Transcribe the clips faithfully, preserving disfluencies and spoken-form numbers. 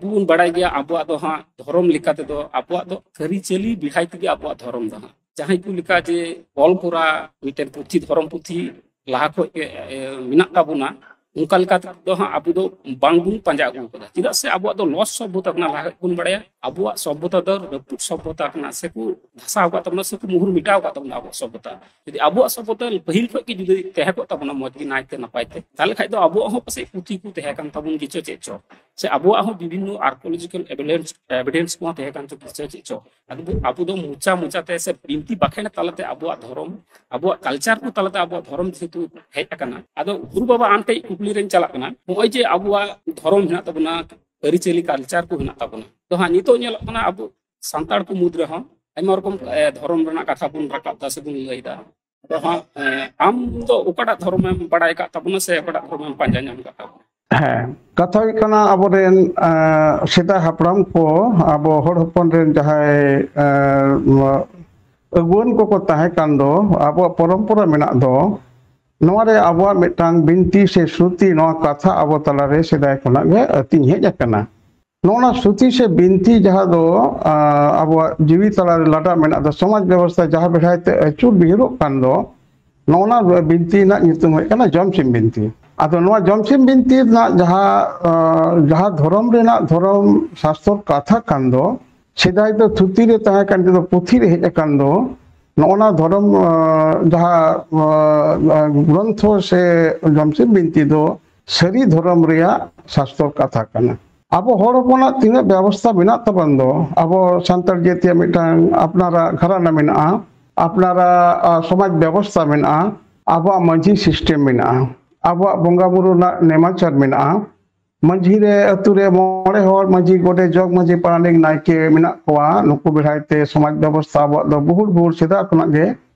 ᱵᱚᱱ ᱵᱟᱲᱟᱭ ᱜᱮᱭᱟ, ᱟᱵᱚᱣᱟᱜ ᱫᱚ ᱦᱟᱸᱜ ᱫᱷᱚᱨᱚᱢ ᱞᱮᱠᱟ ᱛᱮᱫᱚ ᱟᱵᱚᱣᱟᱜ ᱫᱚ ᱟᱹᱨᱤᱪᱟᱹᱞᱤ ᱵᱮᱲᱦᱟᱭ ᱛᱮᱜᱮ ᱟᱵᱚᱣᱟᱜ ᱫᱷᱚᱨᱚᱢ ᱫᱚ ᱦᱟᱸᱜ᱾ ᱡᱟᱦᱟᱸᱭ ᱠᱚ ᱞᱮᱠᱟ ᱡᱮ ᱚᱞ ᱠᱚᱨᱟ ᱢᱤᱫᱴᱮᱱ ᱯᱩᱛᱷᱤ, ᱫᱷᱚᱨᱚᱢ ᱯᱩᱛᱷᱤ ᱞᱟᱦᱟ ᱠᱷᱚᱡ ᱜᱮ, ᱮ, ᱢᱮᱱᱟᱜ ᱛᱟᱵᱚᱱᱟ, ᱚᱱᱠᱟ ᱞᱮᱠᱟ ᱛᱮᱫᱚ ᱦᱟᱸᱜ ᱟᱵᱚ ᱫᱚ ᱵᱟᱝᱵᱚᱱ ᱯᱟᱸᱡᱟ ᱟᱹᱜᱩ ᱠᱟᱫᱟ᱾ ᱪᱮᱫᱟᱜ ᱥᱮ ᱟᱵᱚᱣᱟᱜ ᱫᱚ ᱞᱚᱥ ᱥᱚᱵᱷᱚᱛᱟ ᱠᱟᱱᱟ, ᱞᱟᱦᱟ ᱠᱷᱚᱡ ᱵᱚᱱ ᱵᱟᱲᱟᱭᱟ᱾ ᱟᱵᱚᱣᱟᱜ ᱥᱚᱵᱷᱚᱛᱟ ᱫᱚ ᱨᱟᱹᱯᱩᱫ ᱥᱚᱵᱷᱚᱛᱟ ᱠᱟᱱᱟ, ᱥᱮᱠᱚ ᱫᱷᱟᱥᱟᱣ ᱟᱠᱟᱫ ᱛᱟᱵᱚᱱᱟ, ᱥᱮᱠᱚ ᱢᱩᱦᱩᱨ ᱢᱮᱴᱟᱣ ᱟᱠᱟᱫ ᱛᱟᱵᱚᱱᱟ ᱟᱵᱚᱣᱟᱜ ᱥᱚᱵᱷᱚᱛᱟ᱾ ᱡᱩᱫᱤ ᱟᱵᱚᱣᱟᱜ ᱥᱚᱵᱷᱚᱛᱟ ᱯᱟᱹᱦᱤᱞ ᱠᱷᱚᱡ ᱜᱮ ᱡᱩᱫᱤ ᱛᱟᱦᱮᱸ ᱠᱚᱜ ᱛᱟᱵᱚᱱᱟ ᱢᱚᱡᱽ ᱜᱮ, ᱱᱟᱭᱛᱮ ᱱᱟᱯᱟᱭ ᱛᱮ, ᱛᱟᱦᱚᱞᱮ ᱠᱷᱟᱡ ᱫᱚ ᱟᱵᱚᱣᱟᱜ ᱦᱚᱸ ᱯᱟᱥᱮᱡ ᱯᱩᱛᱷᱤ ᱠᱚ ᱛᱟᱦᱮᱸ ᱠᱟᱱ ᱛᱟᱵᱚᱱ ᱜᱮᱪᱚ ᱪᱮᱫ ᱪᱚ, ᱥᱮ ᱟᱵᱚᱣᱟᱜ ᱦᱚᱸ ᱵᱤᱵᱷᱤᱱᱱᱚ archaeological evidence, evidence ᱠᱚᱦᱚᱸ ᱛᱟᱦᱮᱸ ᱠᱟᱱ ᱪᱚ ᱪᱮᱫ ᱪᱚ᱾ ᱟᱫᱚ ᱟᱵᱚ ᱫᱚ ᱢᱚᱪᱟ ᱢᱚᱪᱟ ᱛᱮ ᱥᱮ ᱵᱤᱱᱛᱤ ᱵᱟᱠᱷᱮᱬ ᱛᱟᱞᱟᱛᱮ ᱟᱵᱚᱣᱟᱜ ᱫᱷᱚᱨᱚᱢ, ᱟᱵᱚᱣᱟᱜ culture ᱠᱚ ᱛᱟᱞᱟᱛᱮ ᱟᱵᱚᱣᱟᱜ ᱫᱷᱚᱨᱚᱢ ᱡᱮᱦᱮᱛᱩ ᱦᱮᱡ ᱟᱠᱟᱱᱟ᱾ ᱟᱫᱚ ᱜᱩᱨᱩ ᱵᱟᱵᱟ, ᱟᱢ ᱴᱷᱮᱡ ᱠᱩᱠᱞᱤ ᱨᱮᱧ ᱪᱟᱞᱟᱜ ᱠᱟᱱᱟ, ᱱᱚᱜᱼᱚᱭ ᱡᱮ ᱟᱵᱚᱣᱟᱜ ᱫᱷᱚᱨᱚᱢ ᱦᱮᱱᱟᱜ ᱛᱟᱵᱚᱱᱟ, ᱟᱹᱨᱤᱪᱟᱹᱞᱤ culture ᱠᱚ ᱦᱮᱱᱟᱜ ᱛᱟᱵᱚᱱᱟ, ᱫᱚ ᱦᱟᱸᱜ ᱱᱤᱛᱚᱜ ᱧᱮᱞᱚᱜ ᱠᱟᱱᱟ ᱟᱵᱚ ᱥᱟᱱᱛᱟᱲ ᱠᱚ ᱢᱩᱫᱽ ᱨᱮᱦᱚᱸ ᱟᱭᱢᱟ ᱨᱚᱠᱚᱢ, ᱮ, ᱫᱷᱚᱨᱚᱢ ᱨᱮᱱᱟᱜ ᱠᱟᱛᱷᱟ ᱵᱚᱱ ᱨᱟᱠᱟᱵ ᱫᱟ ᱥᱮ ᱵᱚᱱ ᱞᱟᱹᱭ ᱫᱟ᱾ ᱟᱫᱚ ᱦᱟᱸᱜ, ᱮ, ᱟᱢ ᱫᱚ ᱚᱠᱟᱴᱟᱜ ᱫᱷᱚᱨᱚᱢᱮᱢ ᱵᱟᱲᱟᱭ ᱟᱠᱟᱫ ᱛᱟᱵᱚᱱᱟ ᱥᱮ ᱚᱠᱟᱴᱟᱜ ᱫᱷᱚᱨᱚᱢᱮᱢ ᱯᱟᱸᱡᱟ ᱧᱟᱢ ᱟᱠᱟᱫ ᱛᱟᱵᱚᱱᱟ? ᱦᱮᱸ, ᱠᱟᱛᱷᱟ ᱦᱩᱭᱩᱜ ᱠᱟᱱᱟ, ᱟᱵᱚᱨᱮᱱ, ᱮ, ᱥᱮᱫᱟᱭ ᱦᱟᱯᱲᱟᱢ ᱠᱚ, ᱟᱵᱚ ᱦᱚᱲ ᱦᱚᱯᱚᱱ ᱨᱮᱱ ᱡᱟᱦᱟᱸᱭ, ᱮ, ᱱᱚᱣᱟ ᱟᱹᱜᱩᱣᱟᱹᱱ ᱠᱚᱠᱚ ᱛᱟᱦᱮᱸ ᱠᱟᱱ ᱫᱚ, ᱟᱵᱚᱣᱟᱜ ᱯᱚᱨᱚᱢᱯᱚᱨᱟ ᱢᱮᱱᱟᱜ ᱫᱚ, ᱱᱚᱣᱟ ᱨᱮ ᱟᱵᱚᱣᱟᱜ ᱢᱤᱫᱴᱟᱝ ᱵᱤᱱᱛᱤ ᱥᱮ ᱥᱨᱩᱛᱤ, ᱱᱚᱣᱟ ᱠᱟᱛᱷᱟ ᱟᱵᱚ ᱛᱟᱞᱟᱨᱮ ᱥᱮᱫᱟᱭ ᱠᱷᱚᱱᱟᱜ ᱜᱮ ᱟᱹᱛᱤᱧ ᱦᱮᱡ ᱟᱠᱟᱱᱟ᱾ ᱱᱚᱜᱼᱚ ᱱᱟ ᱥᱨᱩᱛᱤ ᱥᱮ ᱵᱤᱱᱛᱤ ᱡᱟᱦᱟᱸ ᱫᱚ, ᱟ, ᱟᱵᱚᱣᱟᱜ ᱡᱤᱣᱤ ᱛᱟᱞᱟᱨᱮ ᱞᱟᱴᱟ ᱢᱮᱱᱟᱜ ᱫᱚ, ᱥᱚᱢᱟᱡᱽ ᱵᱮᱵᱚᱥᱛᱷᱟ ᱡᱟᱦᱟᱸ ᱵᱮᱲᱦᱟᱭ ᱛᱮ ᱟᱹᱪᱩᱨ ᱵᱤᱦᱩᱨᱚᱜ ᱠᱟᱱ ᱫᱚ, ᱱᱚᱜᱼᱚ ᱱᱟ ᱵᱤᱱᱛᱤ ᱨᱮᱱᱟᱜ ᱧᱩᱛᱩᱢ ᱦᱩᱭᱩᱜ ᱠᱟᱱᱟ ᱡᱚᱢᱥᱤᱢ ᱵᱤᱱᱛᱤ᱾ ᱟᱫᱚ ᱱᱚᱣᱟ ᱡᱚᱢᱥᱤᱢ ᱵᱤᱱᱛᱤ ᱨᱮᱱᱟᱜ ᱡᱟᱦᱟᱸ, ᱟ, ᱡᱟᱦᱟᱸ ᱫᱷᱚᱨᱚᱢ ᱨᱮᱱᱟᱜ ᱫᱷᱚᱨᱚᱢ ᱥᱟᱥᱛᱚᱨ ᱠᱟᱛᱷᱟ ᱠᱟᱱ ᱫᱚ, ᱥᱮᱫᱟᱭ ᱫᱚ ᱛᱷᱩᱛᱤ ᱨᱮ ᱛᱟᱦᱮᱸ ᱠᱟᱱ, ᱱᱤᱛᱚᱜ ᱫᱚ ᱯᱩᱛᱷᱤ ᱨᱮ ᱦᱮᱡ ᱟᱠᱟᱱ ᱫᱚ, ᱱᱚᱜᱼᱚ ᱱᱟ ᱫᱷᱚᱨᱚᱢ, ᱟ, ᱡᱟᱦᱟᱸ, ᱟ, ᱜᱨᱚᱱᱛᱷᱚ ᱥᱮ ᱡᱚᱢᱥᱤᱢ ᱵᱤᱱᱛᱤ ᱫᱚ ᱥᱟᱹᱨᱤ ᱫᱷᱚᱨᱚᱢ ᱨᱮᱭᱟᱜ ᱥᱟᱥᱛᱚᱨ ᱠᱟᱛᱷᱟ ᱠᱟᱱᱟ᱾ ᱟᱵᱚ ᱦᱚᱲ ᱦᱚᱯᱚᱱᱟᱜ ᱛᱤᱱᱟᱹᱜ ᱵᱮᱵᱚᱥᱛᱷᱟ ᱢᱮᱱᱟᱜ ᱛᱟᱵᱚᱱ ᱫᱚ, ᱟᱵᱚ ᱥᱟᱱᱛᱟᱲ ᱡᱟᱹᱛᱤᱭᱟᱜ ᱢᱤᱫᱴᱟᱝ ᱟᱯᱱᱟᱨᱟᱜ ᱜᱷᱟᱨᱟᱱᱟ ᱢᱮᱱᱟᱜᱼᱟ, ᱟᱯᱱᱟᱨᱟᱜ, ᱟ, ᱥᱚᱢᱟᱡᱽ ᱵᱮᱵᱚᱥᱛᱷᱟ ᱢᱮᱱᱟᱜᱼᱟ, ᱟᱵᱚᱣᱟᱜ ᱢᱟᱹᱡᱷᱤ system ᱢᱮᱱᱟᱜᱼᱟ, ᱟᱵᱚᱣᱟᱜ ᱵᱚᱸᱜᱟ ᱵᱩᱨᱩ ᱨᱮᱱᱟᱜ ᱱᱮᱢᱟᱪᱟᱨ ᱢᱮᱱᱟᱜᱼᱟ, ᱢᱟᱹᱡᱷᱤ ᱨᱮ, ᱟᱹᱛᱩ ᱨᱮ ᱢᱚᱬᱮ ᱦᱚᱲ, ᱢᱟᱹᱡᱷᱤ, ᱜᱚᱰᱮᱛ, ᱡᱚᱜᱽ ᱢᱟᱹᱡᱷᱤ, ᱯᱟᱨᱟᱱᱤᱠ, ᱱᱟᱭᱠᱮ ᱢᱮᱱᱟᱜ ᱠᱚᱣᱟ᱾ ᱱᱩᱠᱩ ᱵᱮᱲᱦᱟᱭ ᱛᱮ ᱥᱚᱢᱟᱡᱽ ᱵᱮᱵᱚᱥᱛᱷᱟ ᱟᱵᱚᱣᱟᱜ ᱫᱚ ᱵᱩᱦᱩᱲ ᱵᱩᱦᱩᱲ ᱥᱮᱫᱟᱭ ᱠᱷᱚᱱᱟᱜ ᱜᱮ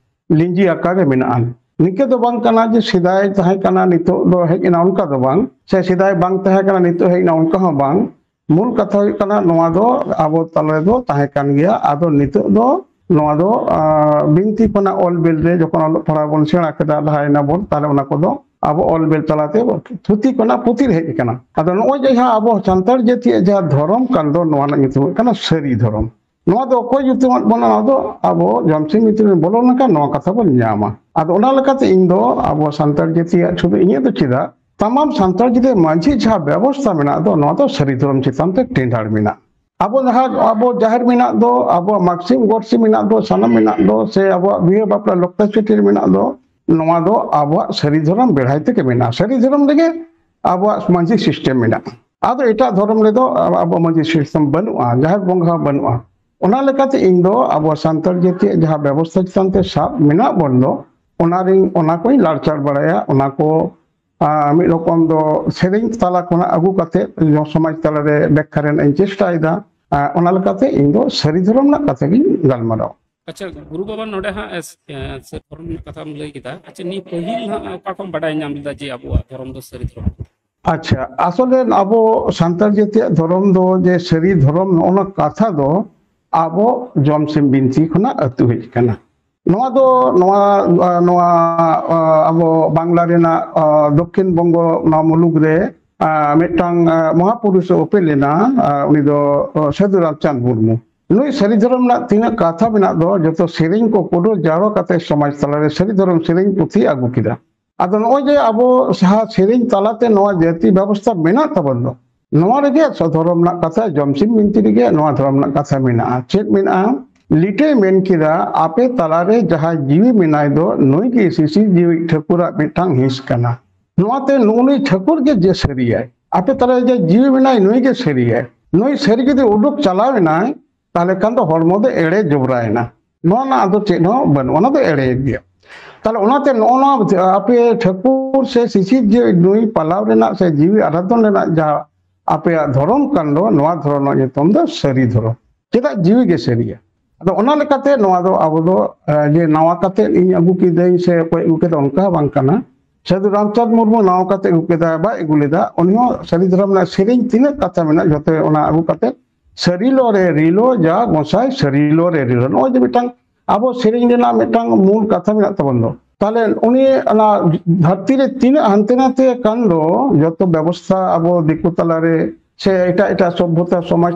ᱞᱤᱸᱡᱤ ᱟᱠᱟ ᱜᱮ ᱢᱮᱱᱟᱜᱼᱟ᱾ ᱱᱤᱝᱠᱟᱹ ᱫᱚ ᱵᱟᱝ ᱠᱟᱱᱟ ᱡᱮ ᱥᱮᱫᱟᱭ ᱛᱟᱦᱮᱸ ᱠᱟᱱᱟ, ᱱᱤᱛᱚᱜ ᱫᱚ ᱦᱮᱡ ᱮᱱᱟ, ᱚᱱᱠᱟ ᱫᱚ ᱵᱟᱝ, ᱥᱮ ᱥᱮᱫᱟᱭ ᱵᱟᱝ ᱛᱟᱦᱮᱸ ᱠᱟᱱᱟ, ᱱᱤᱛᱚᱜ ᱦᱮᱡ ᱮᱱᱟ, ᱚᱱᱠᱟ ᱦᱚᱸ ᱵᱟᱝ᱾ ᱢᱩᱞ ᱠᱟᱛᱷᱟ ᱦᱩᱭᱩᱜ ᱠᱟᱱᱟ, ᱱᱚᱣᱟ ᱫᱚ ᱟᱵᱚ ᱛᱟᱞᱟ ᱨᱮᱫᱚ ᱛᱟᱦᱮᱸ ᱠᱟᱱ ᱜᱮᱭᱟ᱾ ᱟᱫᱚ ᱱᱤᱛᱚᱜ ᱫᱚ ᱱᱚᱣᱟ ᱫᱚ, ᱟ, ᱵᱤᱱᱛᱤ ᱠᱷᱚᱱᱟᱜ ᱚᱞ ᱵᱤᱞ ᱨᱮ ᱡᱚᱠᱷᱚᱱ ᱚᱞᱚᱜ ᱯᱟᱲᱦᱟᱣ ᱵᱚᱱ ᱥᱮᱬᱟ ᱠᱮᱫᱟ, ᱞᱟᱦᱟᱭᱮᱱᱟ ᱵᱚᱱ, ᱛᱟᱦᱞᱮ ᱚᱱᱟ ᱠᱚᱫᱚ ᱟᱵᱚ ᱚᱞ ᱵᱮᱞ ᱛᱟᱞᱟᱛᱮ ᱛᱷᱩᱛᱤ ᱠᱷᱚᱱᱟᱜ ᱯᱩᱛᱷᱤ ᱨᱮ ᱦᱮᱡ ᱟᱠᱟᱱᱟ᱾ ᱟᱫᱚ ᱱᱚᱜᱼᱚᱭ ᱡᱮ ᱡᱟᱦᱟᱸ ᱟᱵᱚ ᱥᱟᱱᱛᱟᱲ ᱡᱟᱹᱛᱤᱭᱟᱜ ᱡᱟᱦᱟᱸ ᱫᱷᱚᱨᱚᱢ ᱠᱟᱱ ᱫᱚ, ᱱᱚᱣᱟ ᱨᱮᱱᱟᱜ ᱧᱩᱛᱩᱢ ᱦᱩᱭᱩᱜ ᱠᱟᱱᱟ ᱥᱟᱹᱨᱤ ᱫᱷᱚᱨᱚᱢ᱾ ᱱᱚᱣᱟ ᱫᱚ ᱚᱠᱚᱭ ᱧᱩᱛᱩᱢᱟᱫ ᱵᱚᱱᱟ? ᱱᱚᱣᱟ ᱫᱚ ᱟᱵᱚ ᱡᱚᱢᱥᱤᱢ ᱵᱤᱱᱛᱤ ᱨᱮ ᱵᱚᱞᱚ ᱞᱮᱱᱠᱷᱟᱱ ᱱᱚᱣᱟ ᱠᱟᱛᱷᱟ ᱵᱚᱱ ᱧᱟᱢᱟ᱾ ᱟᱫᱚ ᱚᱱᱟ ᱞᱮᱠᱟᱛᱮ ᱤᱧ ᱫᱚ ᱟᱵᱚ ᱥᱟᱱᱛᱟᱲ ᱡᱟᱹᱛᱤᱭᱟᱜ ᱥᱩᱫᱷᱩ ᱤᱧᱟᱹᱜ ᱫᱚ ᱪᱮᱫᱟᱜ, ᱛᱟᱢᱟᱢ ᱥᱟᱱᱛᱟᱲ ᱡᱟᱹᱛᱤ ᱢᱟᱹᱡᱷᱤ ᱡᱟᱦᱟᱸ ᱵᱮᱵᱚᱥᱛᱷᱟ ᱢᱮᱱᱟᱜ ᱫᱚ, ᱱᱚᱣᱟ ᱫᱚ ᱥᱟᱹᱨᱤ ᱫᱷᱚᱨᱚᱢ ᱪᱮᱛᱟᱱ ᱛᱮ ᱴᱮᱸᱰᱟᱨ ᱢᱮᱱᱟᱜᱼᱟ᱾ ᱟᱵᱚ ᱡᱟᱦᱟᱸ ᱟᱵᱚ ᱡᱟᱦᱮᱨ ᱢᱮᱱᱟᱜ ᱫᱚ, ᱟᱵᱚᱣᱟᱜ ᱢᱟᱜᱽᱥᱤᱢ ᱜᱚᱴᱥᱤᱢ ᱢᱮᱱᱟᱜ ᱫᱚ, ᱥᱟᱱᱟᱢ ᱢᱮᱱᱟᱜ ᱫᱚ, ᱥᱮ ᱟᱵᱚᱣᱟᱜ ᱵᱤᱦᱟᱹ ᱵᱟᱯᱞᱟ ᱞᱚᱠᱛᱟ ᱪᱷᱟᱹᱴᱭᱟᱹᱨ ᱢᱮᱱᱟᱜ ᱫᱚ, ᱱᱚᱣᱟ ᱫᱚ ᱟᱵᱚᱣᱟᱜ ᱥᱟᱹᱨᱤ ᱫᱷᱚᱨᱚᱢ ᱵᱮᱲᱦᱟᱭ ᱛᱮᱜᱮ ᱢᱮᱱᱟᱜᱼᱟ᱾ ᱥᱟᱹᱨᱤ ᱫᱷᱚᱨᱚᱢ ᱨᱮᱜᱮ ᱟᱵᱚᱣᱟᱜ ᱢᱟᱹᱡᱷᱤ ᱥᱤᱥᱴᱮᱢ ᱢᱮᱱᱟᱜᱼᱟ᱾ ᱟᱫᱚ ᱮᱴᱟᱜ ᱫᱷᱚᱨᱚᱢ ᱨᱮᱫᱚ ᱟᱵᱚᱣᱟᱜ ᱢᱟᱹᱡᱷᱤ ᱥᱤᱥᱴᱮᱢ ᱵᱟᱹᱱᱩᱜᱼᱟ, ᱡᱟᱦᱮᱨ ᱵᱚᱸᱜᱟ ᱦᱚᱸ ᱵᱟᱹᱱᱩᱜᱼᱟ᱾ ᱚᱱᱟ ᱞᱮᱠᱟᱛᱮ ᱤᱧ ᱫᱚ ᱟᱵᱚ ᱥᱟᱱᱛᱟᱲ ᱡᱟᱹᱛᱤᱭᱟᱜ ᱡᱟᱦᱟᱸ ᱵᱮᱵᱚᱥᱛᱷᱟ ᱪᱮᱛᱟᱱ ᱛᱮ ᱥᱟᱵ ᱢᱮᱱᱟᱜ ᱵᱚᱱ ᱫᱚ, ᱚᱱᱟ ᱨᱤᱧ, ᱚᱱᱟ ᱠᱚᱧ ᱞᱟᱲᱪᱟᱲ ᱵᱟᱲᱟᱭᱟ᱾ ᱚᱱᱟ ᱠᱚ, ᱟ, ᱢᱤᱫ ᱨᱚᱠᱚᱢ ᱫᱚ ᱥᱮᱨᱮᱧ ᱛᱟᱞᱟ ᱠᱷᱚᱱᱟᱜ ᱟᱹᱜᱩ ᱠᱟᱛᱮ ᱥᱚᱢᱟᱡᱽ ᱛᱟᱞᱟᱨᱮ ᱵᱮᱠᱠᱷᱟ ᱨᱮᱱᱟᱜ ᱤᱧ ᱪᱮᱥᱴᱟᱭᱮᱫᱟ᱾ ᱟ, ᱚᱱᱟ ᱞᱮᱠᱟᱛᱮ ᱤᱧ ᱫᱚ ᱥᱟᱹᱨᱤ ᱫᱷᱚᱨᱚᱢ ᱨᱮᱱᱟᱜ ᱠᱟᱛᱷᱟ ᱜᱤᱧ ᱜᱟᱞᱢᱟᱨᱟᱣᱟ᱾ ᱟᱪᱪᱷᱟ, ᱜᱩᱨᱩ ᱵᱟᱵᱟ, ᱱᱚᱰᱮ ᱦᱟᱸᱜ, ᱮ, ᱥᱮ ᱫᱷᱚᱨᱚᱢ ᱨᱮᱱᱟᱜ ᱠᱟᱛᱷᱟᱢ ᱞᱟᱹᱭ ᱠᱮᱫᱟ᱾ ᱟᱪᱪᱷᱟ, ᱱᱤᱭᱟᱹ ᱯᱟᱹᱦᱤᱞ ᱦᱟᱸᱜ ᱚᱠᱟ ᱠᱷᱚᱱ ᱵᱟᱰᱟᱭ ᱧᱟᱢ ᱞᱮᱫᱟ ᱡᱮ ᱟᱵᱚᱣᱟᱜ ᱫᱷᱚᱨᱚᱢ ᱫᱚ ᱥᱟᱹᱨᱤ ᱫᱷᱚᱨᱚᱢ? ᱟᱪᱪᱷᱟ, ᱟᱥᱚᱞᱮ ᱟᱵᱚ ᱥᱟᱱᱛᱟᱲ ᱡᱟᱹᱛᱤᱭᱟᱜ ᱫᱷᱚᱨᱚᱢ ᱫᱚ ᱡᱮ ᱥᱟᱹᱨᱤ ᱫᱷᱚᱨᱚᱢ, ᱱᱚᱜᱼᱚ ᱱᱚᱣᱟ ᱠᱟᱛᱷᱟ ᱫᱚ ᱟᱵᱚ ᱡᱚᱢᱥᱤᱢ ᱵᱤᱱᱛᱤ ᱠᱷᱚᱱᱟᱜ ᱟᱹᱛᱩ ᱦᱮᱡ ᱟᱠᱟᱱᱟ᱾ ᱱᱚᱣᱟ ᱫᱚ, ᱱᱚᱣᱟ, ᱟ, ᱱᱚᱣᱟ, ᱟ, ᱟᱵᱚ ᱵᱟᱝᱞᱟ ᱨᱮᱱᱟᱜ, ᱟ, ᱫᱚᱠᱠᱷᱤᱱ ᱵᱚᱝᱜᱚ ᱱᱚᱣᱟ ᱢᱩᱞᱩᱠ ᱨᱮ, ᱟ, ᱢᱤᱫᱴᱟᱝ, ᱟ, ᱢᱚᱦᱟᱯᱩᱨᱩᱥ ᱮ ᱩᱯᱮᱞ ᱞᱮᱱᱟ, ᱟ, ᱩᱱᱤ ᱫᱚ, ᱟ, ᱥᱟᱹᱫᱷᱩ ᱨᱟᱢᱪᱟᱸᱫᱽ ᱢᱩᱨᱢᱩ᱾ ᱱᱩᱭ ᱥᱟᱹᱨᱤ ᱫᱷᱚᱨᱚᱢ ᱨᱮᱱᱟᱜ ᱛᱤᱱᱟᱹᱜ ᱠᱟᱛᱷᱟ ᱢᱮᱱᱟᱜ ᱫᱚ, ᱡᱚᱛᱚ ᱥᱮᱨᱮᱧ ᱠᱚ ᱯᱩᱨᱟᱹ ᱡᱟᱣᱨᱟ ᱠᱟᱛᱮ ᱥᱚᱢᱟᱡᱽ ᱛᱟᱞᱟᱨᱮ ᱥᱟᱹᱨᱤ ᱫᱷᱚᱨᱚᱢ ᱥᱮᱨᱮᱧ ᱯᱩᱛᱷᱤ ᱟᱹᱜᱩ ᱠᱮᱫᱟ᱾ ᱟᱫᱚ ᱱᱚᱜᱼᱚᱭ ᱡᱮ ᱟᱵᱚ ᱡᱟᱦᱟᱸ ᱥᱮᱨᱮᱧ ᱛᱟᱞᱟᱛᱮ ᱱᱚᱣᱟ ᱡᱟᱹᱛᱤ ᱵᱮᱵᱚᱥᱛᱷᱟ ᱢᱮᱱᱟᱜ ᱛᱟᱵᱚᱱ ᱫᱚ, ᱱᱚᱣᱟ ᱨᱮᱜᱮ ᱥᱚ-, ᱫᱷᱚᱨᱚᱢ ᱨᱮᱱᱟᱜ ᱠᱟᱛᱷᱟ, ᱡᱚᱢᱥᱤᱢ ᱵᱤᱱᱛᱤ ᱨᱮᱜᱮ ᱱᱚᱣᱟ ᱫᱷᱚᱨᱚᱢ ᱨᱮᱱᱟᱜ ᱠᱟᱛᱷᱟ ᱢᱮᱱᱟᱜᱼᱟ᱾ ᱪᱮᱫ ᱢᱮᱱᱟᱜᱼᱟ? ᱞᱤᱴᱟᱹᱭ ᱢᱮᱱ ᱠᱮᱫᱟ, "ᱟᱯᱮ ᱛᱟᱞᱟᱨᱮ ᱡᱟᱦᱟᱸᱭ ᱡᱤᱣᱤ ᱢᱮᱱᱟᱭ ᱫᱚ, ᱱᱩᱭ ᱜᱮ ᱥᱤᱥᱤᱨ ᱡᱤᱣᱤ ᱴᱷᱟᱹᱠᱩᱨᱟᱜ ᱢᱤᱫᱴᱟᱝ ᱦᱤᱸᱥ ᱠᱟᱱᱟ᱾ ᱱᱚᱣᱟᱛᱮ ᱱᱩᱜᱼᱩ ᱱᱩᱭ ᱴᱷᱟᱹᱠᱩᱨ ᱜᱮ ᱡᱮ ᱥᱟᱹᱨᱤᱭᱟᱭ, ᱟᱯᱮ ᱛᱟᱞᱟᱨᱮ ᱡᱮ ᱡᱤᱣᱤ ᱢᱮᱱᱟᱭ, ᱱᱩᱭ ᱜᱮ ᱥᱟᱹᱨᱤᱭᱟᱭ᱾ ᱱᱩᱭ ᱥᱟᱹᱨᱤ ᱡᱩᱫᱤ ᱩᱰᱩᱠ ᱪᱟᱞᱟᱣ ᱮᱱᱟᱭ, ᱛᱟᱦᱞᱮ ᱠᱷᱟᱱ ᱫᱚ ᱦᱚᱲᱢᱚ ᱫᱚ ᱮᱲᱮ ᱡᱚᱵᱽᱨᱟᱭᱮᱱᱟ, ᱱᱚᱣᱟ ᱨᱮᱱᱟᱜ ᱟᱫᱚ ᱪᱮᱫ ᱦᱚᱸ ᱵᱟᱹᱱᱩᱜᱼᱟ, ᱚᱱᱟ ᱫᱚ ᱮᱲᱮ ᱜᱮᱭᱟ᱾" ᱛᱟᱦᱞᱮ ᱚᱱᱟᱛᱮ ᱱᱚᱜᱼᱚ ᱱᱚᱣᱟ ᱟᱯᱮ ᱴᱷᱟᱹᱠᱩᱨ ᱥᱮ ᱥᱤᱥᱤᱨ ᱡᱤᱣᱤ ᱱᱩᱭ ᱯᱟᱞᱟᱣ ᱨᱮᱱᱟᱜ ᱥᱮ ᱡᱤᱣᱤ ᱟᱨᱟᱫᱷᱚᱱ ᱨᱮᱱᱟᱜ ᱡᱟᱦᱟᱸ ᱟᱯᱮᱭᱟᱜ ᱫᱷᱚᱨᱚᱢ ᱠᱟᱱ ᱫᱚ, ᱱᱚᱣᱟ ᱫᱷᱚᱨᱚᱢ ᱨᱮᱱᱟᱜ ᱧᱩᱛᱩᱢ ᱫᱚ ᱥᱟᱹᱨᱤ ᱫᱷᱚᱨᱚᱢ᱾ ᱪᱮᱫᱟᱜ ᱡᱤᱣᱤ ᱜᱮ ᱥᱟᱹᱨᱤᱭᱟ? ᱟᱫᱚ ᱚᱱᱟ ᱞᱮᱠᱟᱛᱮ ᱱᱚᱣᱟ ᱫᱚ ᱟᱵᱚ ᱫᱚ, ᱮ, ᱡᱮ ᱱᱟᱣᱟ ᱠᱟᱛᱮ ᱤᱧ ᱟᱹᱜᱩ ᱠᱤᱫᱟᱹᱧ ᱥᱮ ᱚᱠᱚᱭ ᱟᱹᱜᱩ ᱠᱮᱫᱟ, ᱚᱱᱠᱟ ᱦᱚᱸ ᱵᱟᱝ ᱠᱟᱱᱟ᱾ ᱥᱟᱹᱫᱷᱩ ᱨᱟᱢᱪᱟᱸᱫᱽ ᱢᱩᱨᱢᱩ ᱱᱟᱣᱟ ᱠᱟᱛᱮ ᱟᱹᱜᱩ ᱠᱮᱫᱟ, ᱵᱟᱭ ᱟᱹᱜᱩ ᱞᱮᱫᱟ᱾ ᱩᱱᱤ ᱦᱚᱸ ᱥᱟᱹᱨᱤ ᱫᱷᱚᱨᱚᱢ ᱨᱮᱱᱟᱜ ᱥᱮᱨᱮᱧ ᱛᱤᱱᱟᱹᱜ ᱠᱟᱛᱷᱟ ᱢᱮᱱᱟᱜᱼᱟ, ᱡᱚᱛᱚ ᱚᱱᱟ ᱟᱹᱜᱩ ᱠᱟᱛᱮ, "ᱥᱟᱹᱨᱤᱞᱚ ᱨᱮ ᱨᱤᱞᱚ ᱡᱟ ᱜᱚᱸᱥᱟᱭ, ᱥᱟᱹᱨᱤᱞᱚ ᱨᱮ ᱨᱤᱞᱚ", ᱱᱚᱜᱼᱚᱭ ᱡᱮ ᱢᱤᱫᱴᱟᱝ ᱟᱵᱚ ᱥᱮᱨᱮᱧ ᱨᱮᱱᱟᱜ ᱢᱤᱫᱴᱟᱝ ᱢᱩᱞ ᱠᱟᱛᱷᱟ ᱢᱮᱱᱟᱜ ᱛᱟᱵᱚᱱ ᱫᱚ, ᱛᱟᱦᱞᱮ ᱩᱱᱤ ᱚᱱᱟ ᱫᱷᱟᱹᱨᱛᱤ ᱨᱮ ᱛᱤᱱᱟᱹᱜ ᱦᱟᱱᱛᱮ ᱱᱟᱛᱮ ᱟᱠᱟᱱ ᱫᱚ, ᱡᱚᱛᱚ ᱵᱮᱵᱚᱥᱛᱷᱟ ᱟᱵᱚ ᱫᱤᱠᱩ ᱛᱟᱞᱟᱨᱮ ᱥᱮ ᱮᱴᱟᱜ ᱮᱴᱟᱜ ᱥᱚᱵᱷᱚᱛᱟ ᱥᱚᱢᱟᱡᱽ